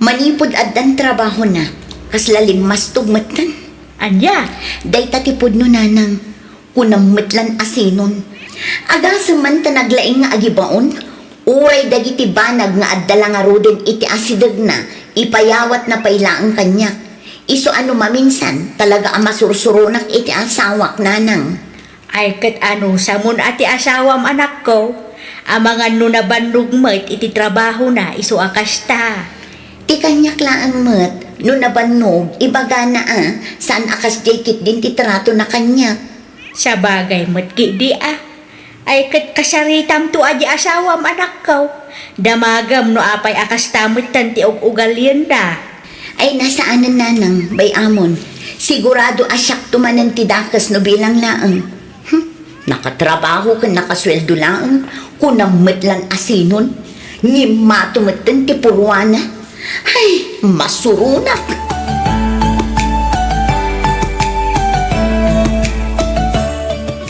Manipud addan trabahona, kasla limmastog metten. Ania? Dayta ti pudno, nanang. Kunam met lan asinon. Agasem man ta naglaing nga agibaon, uray dagiti banag nga adda la ngaruden iti asidegna, ipayawatna pay laeng kaniak. Isu a no maminsan, talaga a masursuronak iti asawak, nanang. Ay, ket anusamon a ti asawam, anakko? Amangan no nabannog met iti trabahona, isu a kasta. Ti kaniak laeng met, no nabannog, ibagana a, saan a kasdiay ketdin ti tratona kaniak. Sabagay met ketdi a. Ay, ket kasaritamto a di asawam, anakko. Damagem no apay a kasta metten ti ug-ugalienna. Ay, nasaanen, nanang, bay-amon. Sigurado a siakto manen ti dakes no bilang laeng. Hmm, nakatrabaho ken nakasueldo laeng, kunam met lan asinon. Ngimmato metten ti puruana. Ay, masuronak!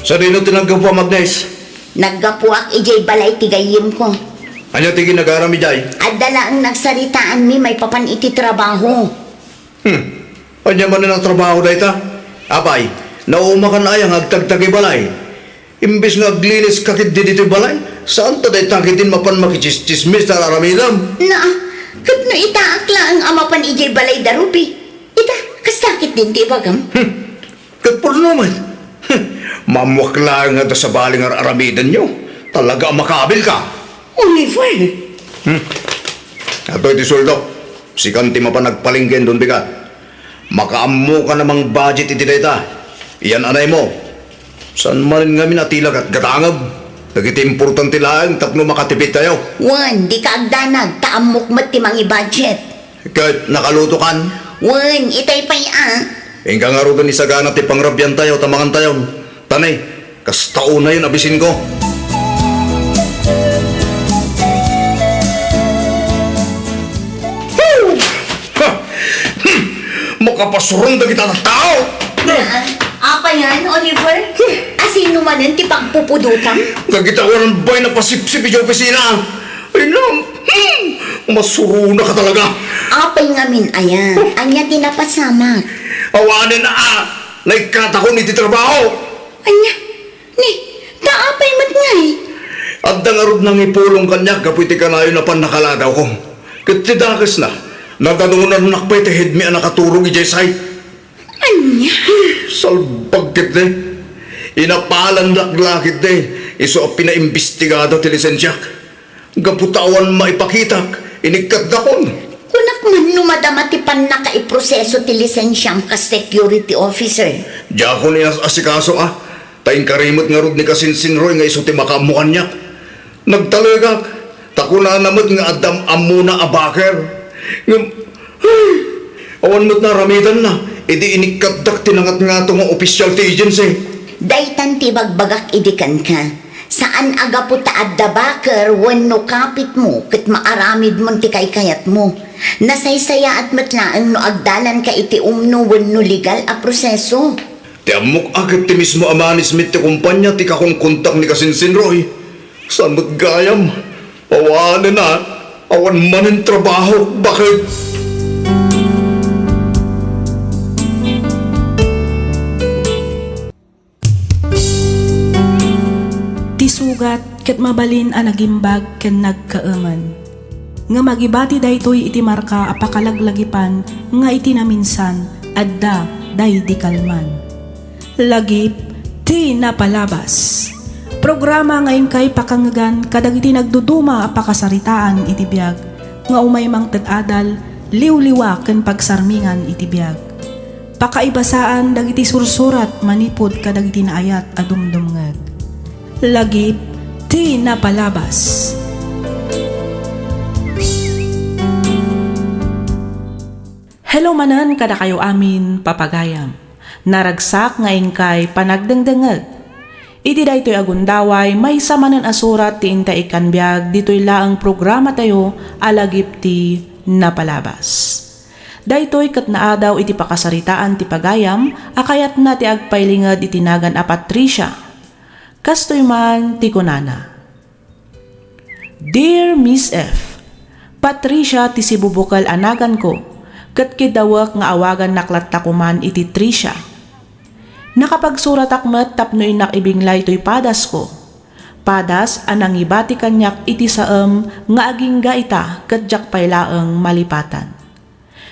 Sadino ti naggapuam, Agnes? Naggapuak idiay balay ti gayyemko. Ania ti ginagaram idiay? Adda laeng nagsaritaanmi maipapan iti trabaho. Hmm. Ania manen a trabaho dayta? Apay, naumakan aya nga agtagtagi balay? Imbes nga agliniska ketdi ditoy balay, saan ta dayta ketdin mapan makitsismis ta aramidem? Naa, ket no itaak laeng a mapan idiay balay da Ruby, ita, kasta ketdin ti ibagam? Hmm. Ket pudno met. Hmm. Maammoak laeng nga adda sabali nga ar-aramidenyo. Talaga a makabilka. Oliver! Hmm. Adtoy ti sueldo. Sikan ti mapan agpalengke, Don Bigat. Makaammokan a mangbudget iti dayta. Iyan-anaymo. Saan manen ngamin a ti la gatgatangem. Dagiti importante laeng tapno makatipittayo. Wen, dika agdanag, ta ammok met ti mangibudget. Ket nakalutokan? Wen, itay pay a. Inka ngaruden isagana ti pangrabiantayo ta mangantayon. Ta ne, kasta unayen a bisinko. Huh! Ha! Hmm! Makapasuron dagita tattao! Apay yan, Oliver? Asino manen ti pagpupudotam? Dagita awan bain a pasipsip idiay opisina. Ay, nam! Hmm! Masuronaka talaga! Apay ngamin aya? Ania ti napasamak? Awanen a! Naikkatakon iti trabaho! Ania? Ni, ta apay met ngay? Adda ngarud nangipulong kaniak gapu iti kanayon a pannakaladawko. Ket ti dakesna, nadanonannak pay ti headmi a nakaturog idiay site. Ania? Salbag ketdi. Inapalannak la ketdi, isu a pinaimbestigada ti lisensiak. Gapu ta awan maipakitak, Inikkatdakon. Kunak man no madama ti pannakaiproseso ti lisensiam kas security officer. Diakon ias-asikaso a. Ta inkari met ngarud ni Kasinsin Roy nga isu ti makaammo kaniak. Nagtalegak, ta kunana met nga adda am-ammona a baker. Ngem, ay, awan met naramidanna, idi inikkatdak ti nangatngato nga opisyal ti agency. Daytan ti ibagbagak idi kenka. Saan a gapu ta adda baker wenno kapitmo ket maaramidmon ti kaykayatmo. Nasaysayaat met laeng no agdalanka iti umno wenno legal a proseso. Ti ammok a ket ti mismo a management ti kumpanya ti kakunkontak ni Kasinsin Roy. Saan met gayam? Awanen a, awan manen trabaho. Bakit? Ti sugat ket mabalin a nagimbag ken nagkaemen. Ngem agibati daytoy iti marka a pakalaglagipan nga iti naminsan, adda daydi kalman. Lagip ti napalabas. Programa nga inkay pakangngegan kadagiti nagduduma a pakasaritaan iti biag nga umay mangted adal, liwliwa ken pagsarmingan iti biag. Pakaibasaan dagiti sursurat manipud kadagiti naayat a dumdumngeg. Lagip ti napalabas. Hello manen kadakayo amin, papagayam. Naragsak nga inkay panagdengdengngeg. Iti daytoy a gundaway, maysa manen a surat ti intay ikkan biag ditoy laeng programatayo a Lagip ti Napalabas. Daytoy ket naadaw iti pakasaritaan ti pagayam a kayatna ti agpailinged iti nagan a Patricia. Kastoy man ti kunana, Dear Miss F, Patricia ti sibubukel a naganko, ket kiddawek nga awagannak latta koman iti Tricia. Nakapagsuratak met tapno innak ibinglay toy padasko. Padas a nangibati kaniak iti saem nga agingga ita ket diak pay laeng malipatan.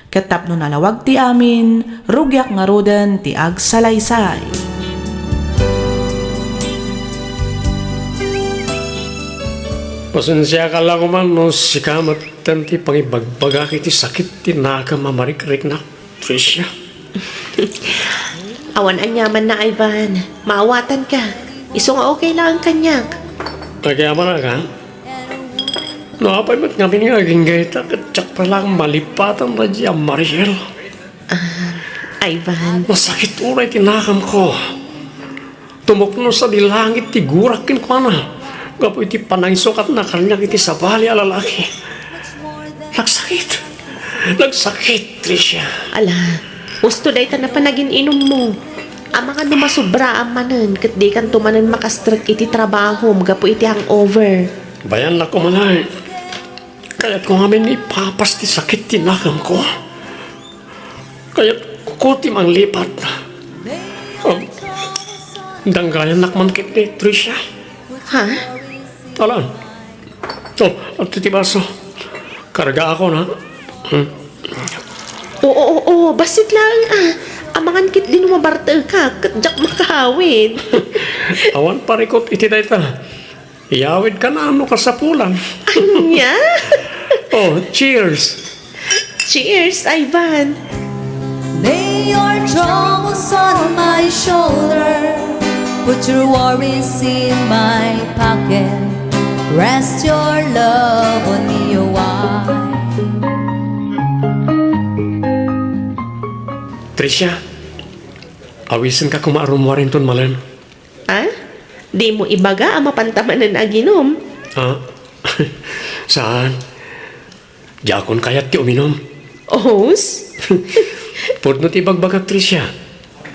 Ket tapno nalawag ti amin, rugiak ngaruden ti agsalaysay. Pasensiakan la koman no sika metten ti pangibagbaga iti sakit ti nakem a marikriknak, Tricia. Awan aniamanna, Ivan. Maawatanka. Isu nga okay laeng kaniak. Agyamanak, ha? No apay met ngamin nga agingga ita, ket diak pay laeng malipatan daydi a Mariel. Ah, Ivan. Nasakit unay ti nakamko. Tumukno sadi langit ti gurak kenkuana gapu iti panangisukatna kaniak iti sabali a lalaki. Nagsakit. Nagsakit, Tricia. Ala, husto dayta napan agin-inummo. Amangan no masubraam manen ket dikanto manen makastrek iti trabahom gapu iti hangover. Bayannak umalaen. Kayatko ngamin nga ipapas ti sakit ti nakamko. Kayatko ti manglipat. Um, danggayannak man ketdi, Tricia. Ha? Alan. Oh, adtoy ti baso. Kargaakon, ha? Hmm. Oo, oo, oo. Bassit laeng, ah. Amangan ketdi no mabartekak, ket diak makaawid. Awan parikut iti dayta. Iyawidkan no kasapulan. Ania? Oh, cheers. Cheers, Ivan. Lay your troubles on my shoulder. Put your worries in my pocket. Rest your love on me, oh, why? Tricia, awisenka koma a rummuar inton malem. Ah? Dimo ibaga a mapanta manen aginum? Ah, saan. Diakon kayat ti uminum. Ohos? Pudno ti ibagbagak, Tricia.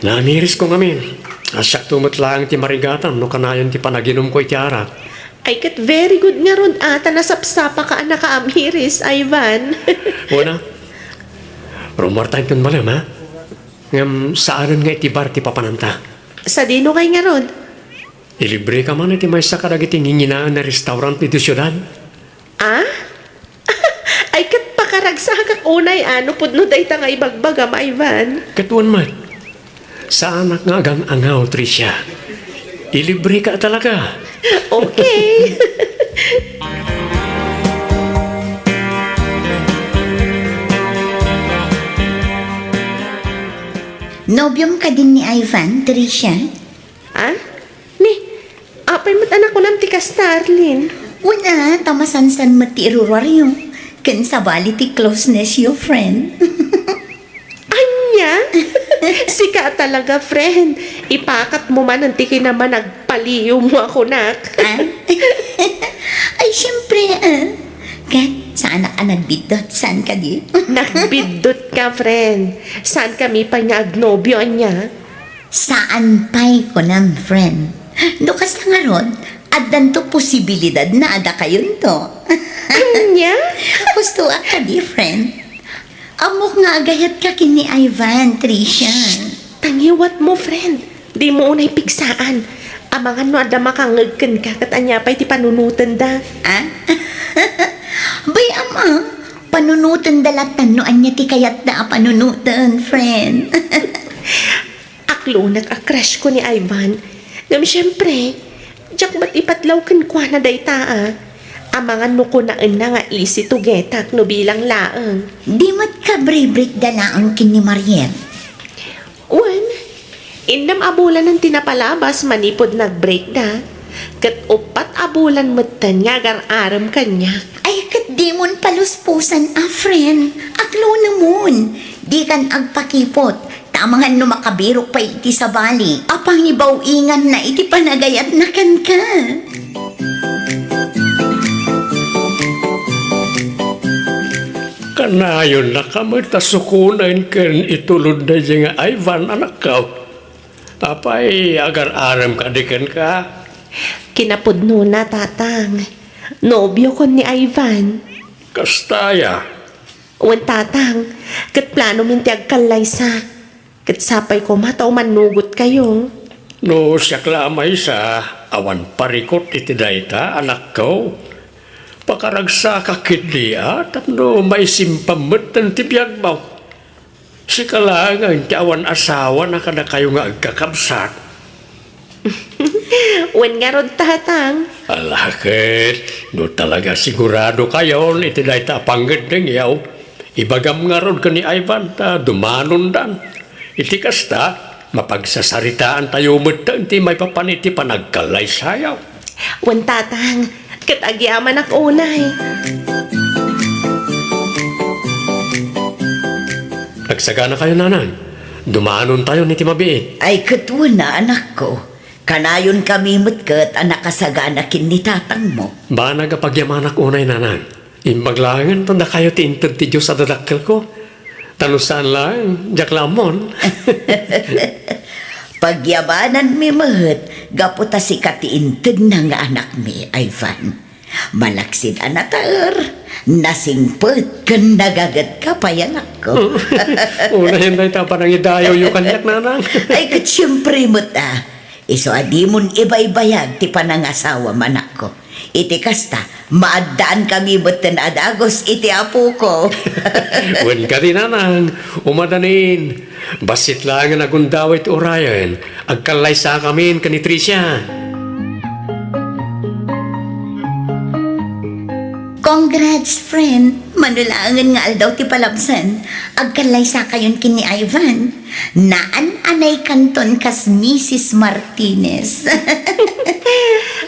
Naamirisko ngamin. Siakto met laeng ti marigatan no kanayon ti panaginumko iti arak. Ay, ket very good ngarud a ta nasapsapaka a nakaamiris, Ivan. Wen a. Rummuarta inton malem, ha? Ngem saanen nga iti bar ti papananta. Sadino kay ngarud? Ilibreka man iti maysa kadagiti nginginaen a restaurant iti siudad. Ah? Ay, ket pakaragsakak unay a no pudno dayta nga ibagbagam, Ivan. Ket wen met, saanak nga agang-angaw, Tricia. Ilibreka talaga. Okay. Nobiom kadin ni Ivan, Tricia? Ah? Ni, apay met a nakunam ti kasta, Arlene? Wen a, ta masansan met ti iruruaryo. Ken sabali ti closeness yo, friend. Ania? Sika talaga, friend. Ipakatmo manen ti kinamanagpaliiwmo a kunak. Ah? Ay, siyempre, ah. Ket, saanak a nagbiddut, saan kadi? Nagbiddut ka, friend. Saan kami pay nga agnobio, ania? Saan pay, kunam, friend. No kasta ngarud, addanto posibilidad na a dakayonto. Ania? Husto a kadi, friend. Ammok nga agayatka ken ni Ivan, Tricia. Shh! Tangiwatmo, friend. Dimo unay pigsaan. Amangan no adda makangngeg kenka ket ania pay ti panunotenda. Ah? Bay, ama, panunotenda lattan no ania ti kayatda a panunoten, friend. Aklonek a crush ko ni Ivan. Ngem siempre, diak met ipatlaw kenkuana dayta a. Amangan no kunaenna nga easy to get-ak no bilang laeng. Di met kabribrik da laeng ken ni Mariel? Wen, innem a bulanen ti napalabas manipud nag-break da. Ket uppat a bulan metten nga agar-arem kaniak. Ay, ket dimon paluspusan a, friend. Aklonemon. Dikan agpakipot. Ta amangan no makabirok pay iti sabali a pangibaw-inganna iti panagayatna kenka. Kanayonnaka met a sukonen ken itulod daydiay nga Ivan, anakko. Apay, agar-arem kadi kenka? Kinapudnona, Tatang. Nobiokon ni Ivan. Kasta aya? Wen, Tatang. Ket planomin ti agkallaysa. Ket sapay koma ta umannugotkayo. No siak la a maysa, awan parikut iti dayta, anakko. Pakaragsaka ketdi a tapno maisimpam metten ti biagmo. Sika laengen ti awan asawa na kadakayo nga agkakabsat. Wen ngarud, Tatang. Ala ket, no talaga siguradokayon iti dayta a pangngeddengyo, ibagam ngarud ken ni Ivan ta dumanondan. Iti kasta, mapagsasaritaantayo metten ti maipapan iti panagkallaysayo. Wen, Tatang, ket agyamanak unay. Agsaganakayo, Nanang. Dumanontayon iti mabiit. Ay, ket wen a, anakko. Kanayonkami met ket a nakasagana ken ni tatangmo. Banag a pagyamanak unay, Nanang. Imbag laengen ta dakayo ti inted ti Dios a dadakkelko. Ta no saan laeng, diak la ammon. Pagyamananmi met gapu ta sika ti intedna nga anakmi, Ivan. Malaksid a nataer, nasingpet, ken nagagetka pay, anakko. Unayen dayta a panangidayawyo kaniak, Nanang. Ay, ket siempre met a. Isu a dimon ibaybayag ti panangasawam, anakko. Iti kasta, maaddaankami metten a dagus iti apoko. Wen kadi, Nanang, umadanin. Bassit laengen a gundaway ti urayen, agkallaysakamin ken ni Tricia. Congrats, friend! Mano laengen nga aldaw ti palabsan, agkallaysakayon ken ni Ivan. Naan-anaykanton kas Misis Martinez.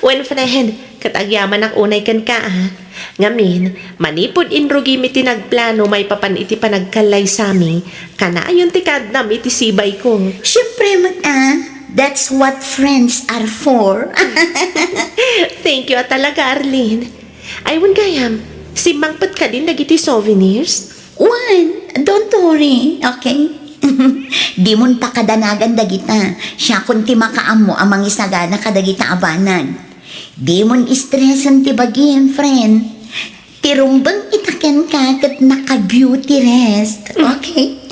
Wen, friend, ket agyamanak unay kenka, a. Ngamin, manipud inrugimi ti nagplano maipapan iti panagkallaysami, kanayon ti kaadnam iti sibayko. Siempre met, a. That's what friends are for. Thank you a talaga, Arlene. Ay, wen gayam, simmangpet kadin dagiti souvenirs? Wen, don't worry, okay? Dimon pakadanagan dagita. Siakon ti makaammo a mangisagana kadagita a banag. Dimon stresen ti bagim, friend. Ti rumbeng ita kenka ket naka-beauty rest, okay?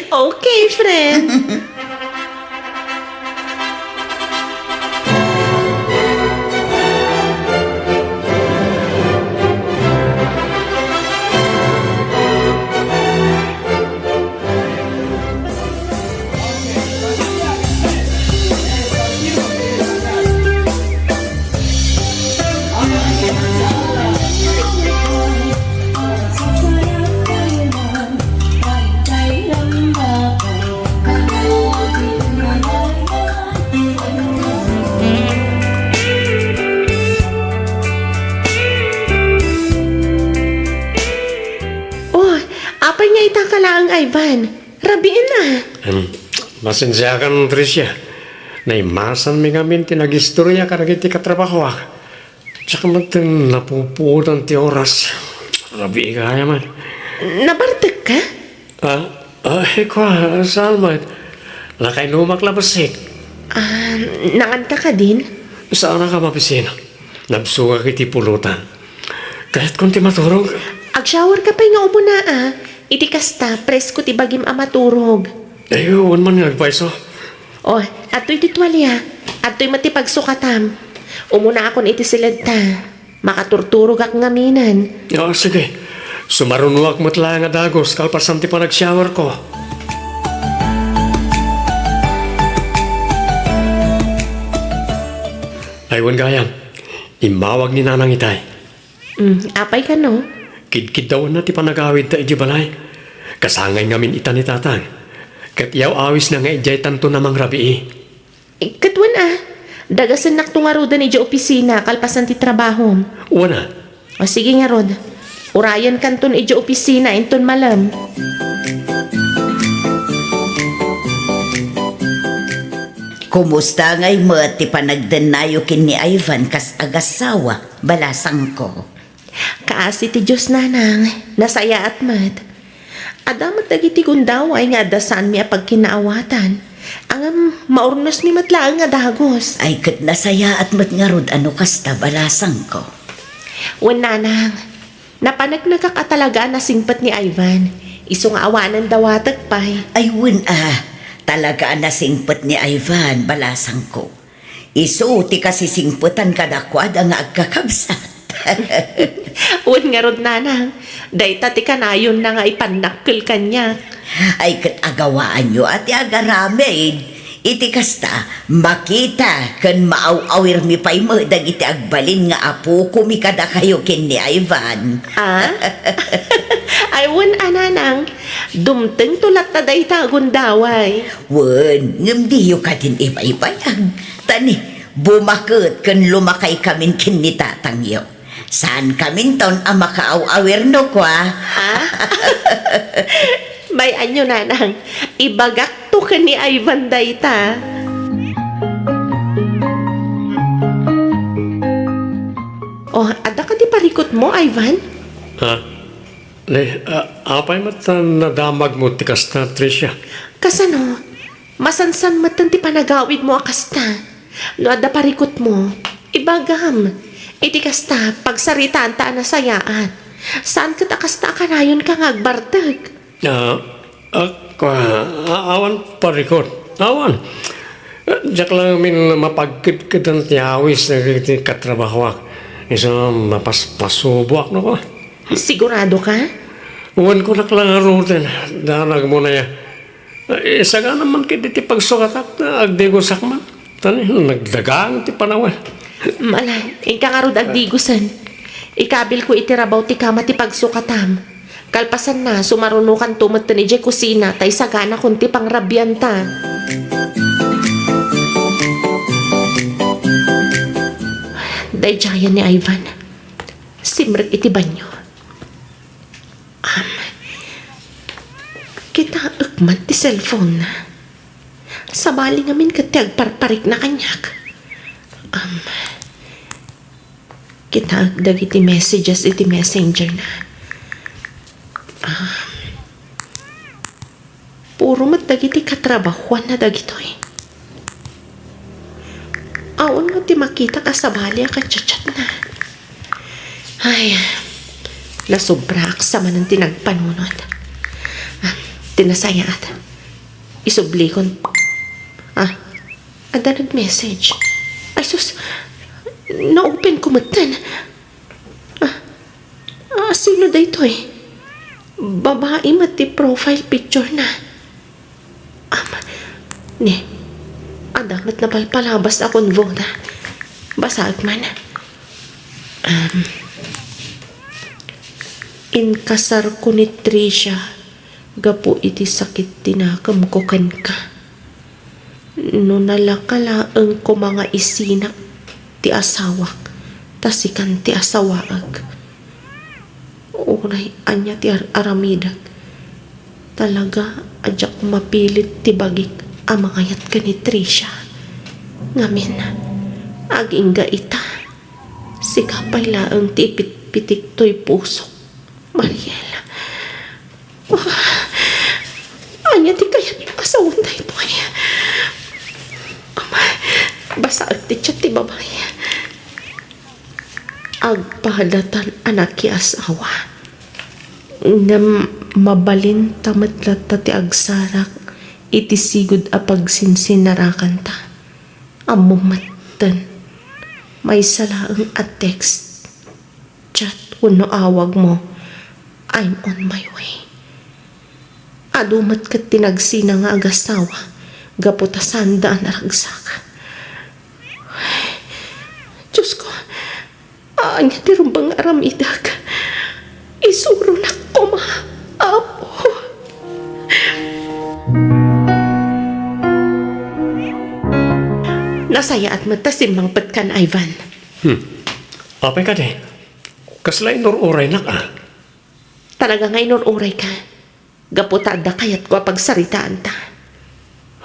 Okay, friend. Ivan, rabiin a. Em, pasensiakan, Tricia. Naimasanmi ngamin ti nagistorya kadagiti katrabahoak. Diak met napupuotan ti oras. Rabii gayam. Nabartekka? Ah, ah, kua, saan met? Nakainumak la bassit. Ah, nanganka kadin? Saanka mabisin. Nabsogak iti pulutan. Kayatkon ti maturog. Agshowerka pay nga umuna a. Iti kasta, presko ti bagim a maturog. Ay, wen man nga agpayso. O, adtoy ti tualia. Adtoy met ti pagsukatam. Umunaakon iti siledta. Makaturturogak ngaminen. Ah, sige. Sumarunoak met laeng a dagus kalpasan ti panagshowerko. Ay, wen gayam. Immawag ni Nanang itay. Mm, apay kano? Kidkiddawanna ti panagawidta idiay balay. Kasangay ngamin ita ni Tatang. Ket iyaw-awisna nga idiaytanton a mangrabii. Eh, ket wen a, dagasennakto ngaruden idiay opisina kalpasan ti trabahom. Wen a. O, sige ngarud. Urayenkanton idiay opisina inton malem. Kumusta ngay met ti panagdennayo ken ni Ivan kas agassawa, balasangko? Kaasi ti Dios, Nanang, nasayaat met. Adda met dagiti gundaway nga adda saanmi a pagkinaawatan. Ngem maurnosmi met laeng a dagus. Ay, ket nasayaat met ngarud a no kasta, balasangko. Wen, Nanang, napaneknekak a talaga a nasingpet ni Ivan. Isu nga awanen dawatek pay. Ay, wen a, talaga a nasingpet ni Ivan, balasangko. Isu ti kasisingpetan kadakuada nga agkakabsat. Wen ngarud, Nanang, dayta ti kanayonna nga ipannakkel kaniak. Ay, ket agawaanyo a ti agaramid. Iti kasta, makita ken maaw-awirmi pay met dagiti agbalin nga apokomi kadakayo ken ni Ivan. Ah? Ay, wen a, Nanang, dumtengto latta dayta a gundaway. Wen, ngem diyo kadin ibaybayag. Ta ni, bumaket ken lumakaykamin ken ni tatangyo. Saankaminton a makaaw-awir no kua. Ha? Bay-anyo, Nanang, ibagakto ken ni Ivan dayta. Oh, adda kadi parikutmo, Ivan? Ha? Ne, a-, apay met ta nadamagmo ti kasta, Tricia? Kasano? Masansan metten ti panagawidmo a kasta. No adda parikutmo, ibagam. Iti kasta, pagsaritaanta a nasayaat. Saan ket a kasta a kanayonka nga agbartek? Ah, ak-, ah, a-, awan parikut. Awan. Eh, diak la ngamin mapagkedkedan ti awis dagiti katrabahoak. Isu mapaspasuboak no kua. Sigurado ka? Wen, kunak la ngaruden, danagmo na ya. Eh, sagana man ket iti pagsukatak, agdigusak man. Tani, nagdagang ti panawen. Mala, inka ngarud agdigusen. Ikabilko iti rabaw ti kama ti pagsukatam. Kalpasanna, sumarunokanto metten idiay kusina, ta isaganakon ti pangrabianta. Daydiayen ni Ivan. Simrek iti banio. Am, kitaek man ti cellphone-na. Sabali ngamin ket ti agparparikna kaniak. Am, kitaek dagiti messages iti messenger-na. Am, Puro met dagiti katrabahuanna dagitoy. Awan nga ti makitak a sabali a kachatchatna. Ay, nasobraak sa manen ti nagpanunot. Ah, ti nasayaat. Isublikon. Ah, adda nag-message. Ay sus, na-open ko metten. Ah, ah, sino daytoy? Babai met ti profile picture-na. Am, ni, adda met napalpalabas a convo-da. Basaek man. Am, inkasarko ni Tricia gapu iti sakit ti nakemko kenka. No nalaka laeng koma nga isinak ti asawak, ta sikan ti asawaek. Uray ania ti ar-aramidek, Talaga a diak mapilit ti bagik a mangayat ken ni Tricia. Ngamin, agingga ita, sika pay laeng ti ipitpitik toy pusok, Mariel. Ah, ania ti kayatmo a sawen daytoy? Ama, basaek ti chat ti babai. Agpadatan a nakiasawa. Ngem mabalinta met latta ti agsarak iti sigud a pagsinsinarakanta. Ammom metten, maysa laeng a text, chat wenno awagmo, "I'm on my way." Adu met ket ti nagsina nga agasawa gapu ta saanda a naragsak. Diosko, ania ti rumbeng nga aramidek? Isuronak koma, Apo. Nasayaat met ta simmangpetkan, Ivan. Hmm. Apay kadi? Kasla inur-uraynak a? Talaga nga inur-urayka. Gapu ta adda kayatko a pagsaritaanta.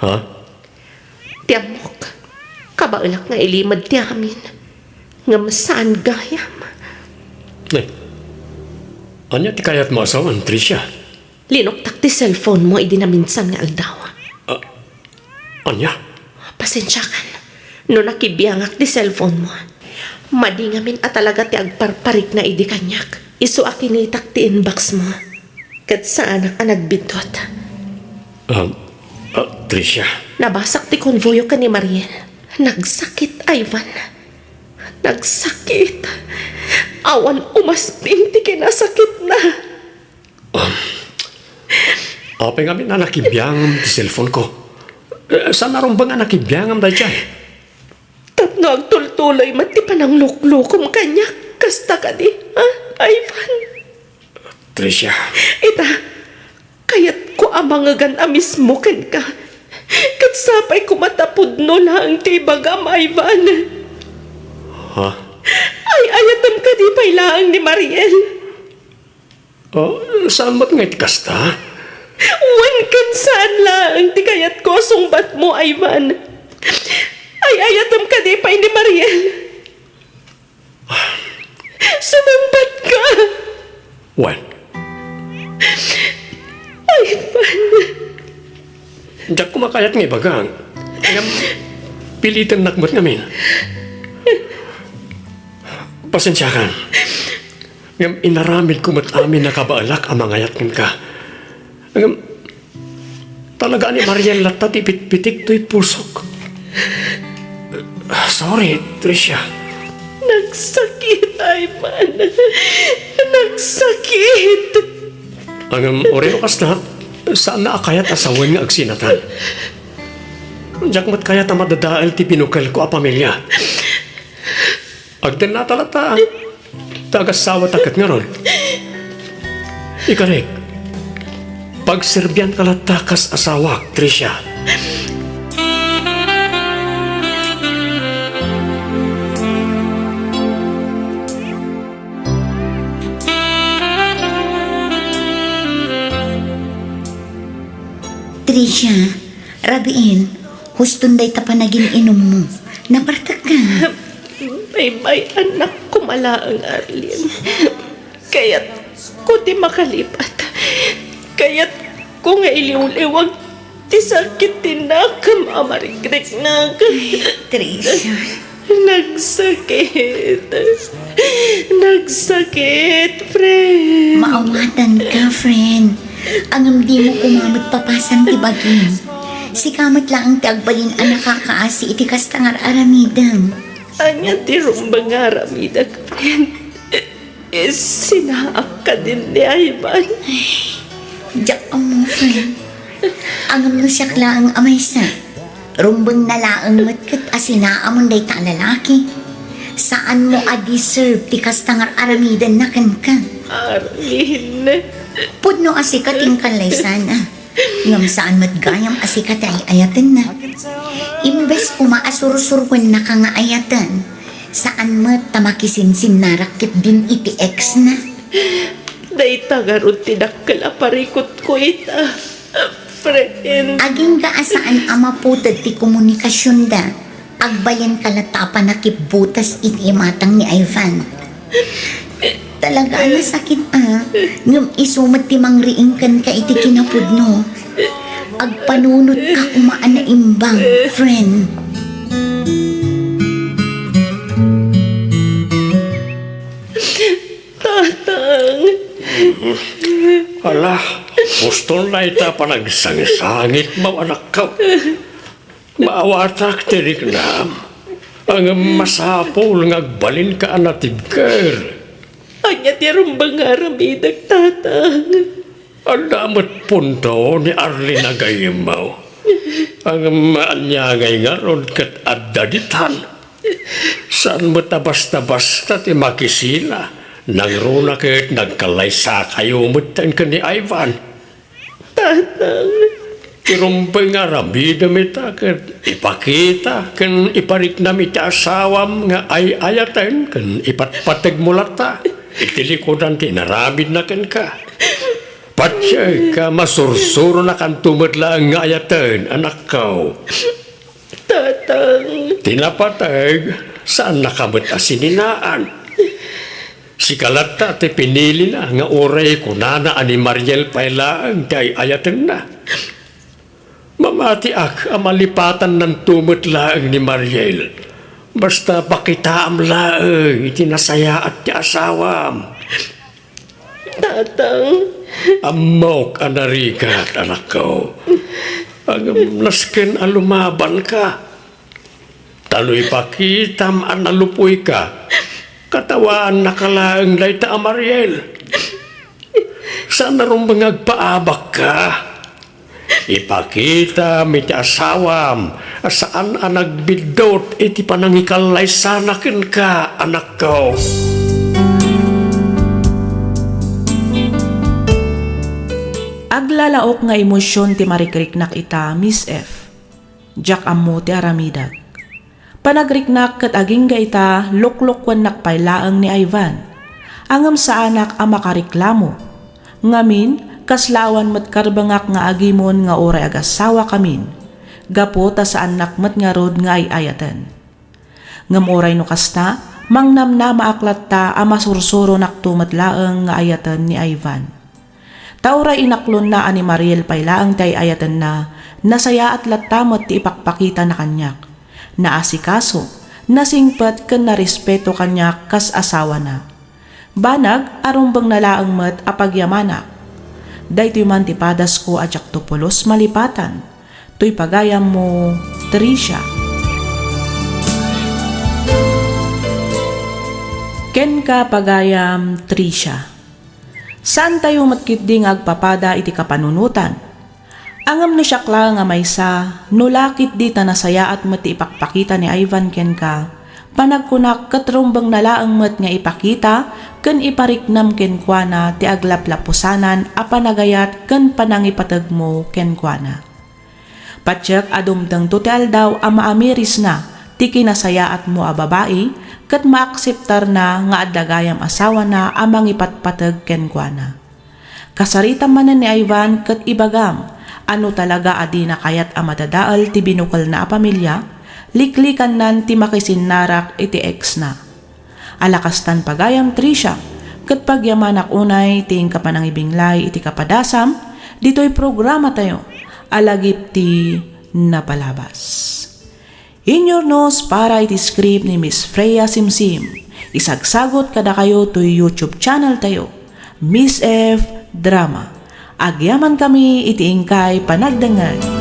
Ha? Ti ammok, kabaelak nga ilimed ti amin. Ngem saan gayam. Ay, ania ti kayatmo a sawen, Tricia? Linuktak ti cellphone mo idi naminsan nga aldaw. Ah, ania? Pasensiakan no nakibiangak ti cellphone mo. Madi ngamin a talaga ti agparparikna idi kaniak. Isu a kinitak ti inbox mo. Ket saanak a nagbiddut. Um, ah, Tricia. Nabasak ti konvoyo ken ni Mariel. Nagsakit, Ivan. Nagsakit. Awan umasping ti kinasakitna. Um, apay ngamin a nakibiangam ti cellphone ko? Eh, saan a rumbeng a nakibiangam daydiay? Tapno agtultuloy met ti panangluklukom kaniak, kasta kadi, ha, Ivan? Tricia. Ita, kayatko a mangegan a mismo kenka. Ket sapay koma ta pudno laeng ti ibagam, Ivan. Ha? Ay-ayatem kadi pay laeng ni Mariel? Oh, saan met nga iti kasta? Wen ken saan laeng ti kayatko a sungbatmo, Ivan. Ay-ayatem kadi pay ni Mariel? Sumungbatka! Wen. Ivan. Diak koma kayat nga ibagam. Ngem, pilitennak met ngamin. Pasensiakan. Ngem inaramidko met amin a kabaelak a mangayat kenka. Ngem, talaga a ni Mariel latta ti pitpitik toy pusok. Sorry, Tricia. Nagsakit, Ivan. Nagsakit. Ngem, uray no kasta, saanna a kayat a sawen nga agsinatan. Diak met kayat a madadael ti binukelko a pamilia. Agdennata latta, ta agasawata ket ngarud. Ikarek, pagserbianka latta kas asawak, Tricia. Tricia, rabiin, huston dayta panagin-inummo. Napartekka. Baybay-annak koma laeng, Arlene. Kayatko ti makalipat. Kayatko nga iliwliwag ti sakit ti nakem a marikriknak. Ay, Tricia. Nagsakit. Nagsakit, friend. Maawatanka, friend. Ngem dimo koma met papasan ti bagim. Sika met laeng ti agbalin a nakakaasi iti kasta nga ar-aramidem. Ania ti rumbeng nga aramidek, friend? Isinaak kadin ni Ivan. Diak ammo, friend. Ngem no siak laeng a maysa, rumbengna laeng met ket a sinaamon dayta a lalaki. Saanmo a deserve ti kasta nga ar-aramidenna kenka. Arlene. Pudno a sika ti inkallaysana. Ngem saan met gayam a sika ti ay-ayatenna. Imbes koma a sursuruennaka nga ayaten, saan met ta makisinsinnarak ketdin iti ex-na. Dayta ngarud ti dakkel a parikutko ita, friend. Agingga a saan a maputed ti komunikasionda. Agbalinka latta a panakibbutas iti imatang ni Ivan. Talaga a nasakit a, ngem isu met ti mangriing kenka iti kinapudno. Agpanunotka koma a naimbang, friend. Tatang. Ala, pustol dayta panagsangsangitmo, anakko. Maawatak ti riknam. Ngem masapul nga agbalinka a natibker. Ania ti rumbeng nga aramidek, Tatang? Adda met punto ni Arlene a gayyemmo. Ngem ania ngay ngarud ket adda ditan? Saan met a basta-basta ti makisina. Nangruna ket nagkallaysakayo metten ken ni Ivan. Tatang. Ti rumbeng nga aramidem ita ket ipakita ken ipariknam iti asawam nga ay-ayaten ken ipatpategmo latta iti likudan ti inaramidna kenka. Patiek a masursuronakanto met laeng nga ayaten, anakko. Tatang. Ti napateg, saannaka met a sininaan. Sika latta ti pinilina nga uray kunana a ni Mariel pay laeng ti ay-ayatenna. Mamatiak a malipatannanto met laeng ni Mariel. Basta pakitaam laeng iti nasayaat ti asawam. Tatang. Ammok a narigat, anakko. Ngem nasken a lumabanka. Ta no ipakitam a nalupuyka, katawaannaka laeng dayta a Mariel. Saan a rumbeng nga agpaabakka. Ipakitam iti asawam a saan a nagbiddut iti panangikallaysana kenka, anakko. Aglalaok nga emosion ti marikriknak ita, Miss F. Diak ammo ti aramidek. Panagriknak ket agingga ita, luklukuennak pay laeng ni Ivan. Ngem saanak a makariklamo. Ngamin, kasla awan met karbengak nga agimon nga uray agassawakamin, gapu ta saannak met ngarud nga ay-ayaten. Ngem uray no kasta, mangnamnamaak latta a masursuronakto met laeng nga ayaten ni Ivan. Ta uray inaklonna a ni Mariel pay laeng ti ay-ayatenna, nasayaat latta met ti ipakpakitana kaniak. Naasikaso, nasingpet ken narespeto kaniak kas asawana. Banag a rumbengna laeng met a pagyamanak. Daytoy man ti padasko a diakto pulos malipatan. Toy pagayammo, Tricia. Kenka, pagayam Tricia. Saantayo met ketdi nga agpapada iti kapanunotan. Ngem no siak laeng a maysa, no la ketdi ta nasayaat met ti ipakpakita ni Ivan kenka, panagkunak ket rumbengna laeng met nga ipakita ken ipariknam kenkuana ti aglaplapusanan a panagayat ken panangipategmo kenkuana. Patiek a dumtengto ti aldaw a maamirisna ti kinasayaatmo a babai ket maakseptarna nga adda gayam asawana a mangipatpateg kenkuana. Kasaritam manen ni Ivan ket ibagam a no talaga a dina kayat a madadael ti binukelna a pamilia, liklikannan ti makisinnarak iti ex-na. Ala kastan pagayam Tricia, ket pagyamanak unay ti inka panangibinglay iti kapadasam ditoy programatayo a Lagip ti Napalabas. Inyurnos para iti script ni Miss Freya Simsim. Isagsagot kadakayo toy YouTube channel tayo, Miss F Drama. Agyamankami iti inkay panagdengngeg.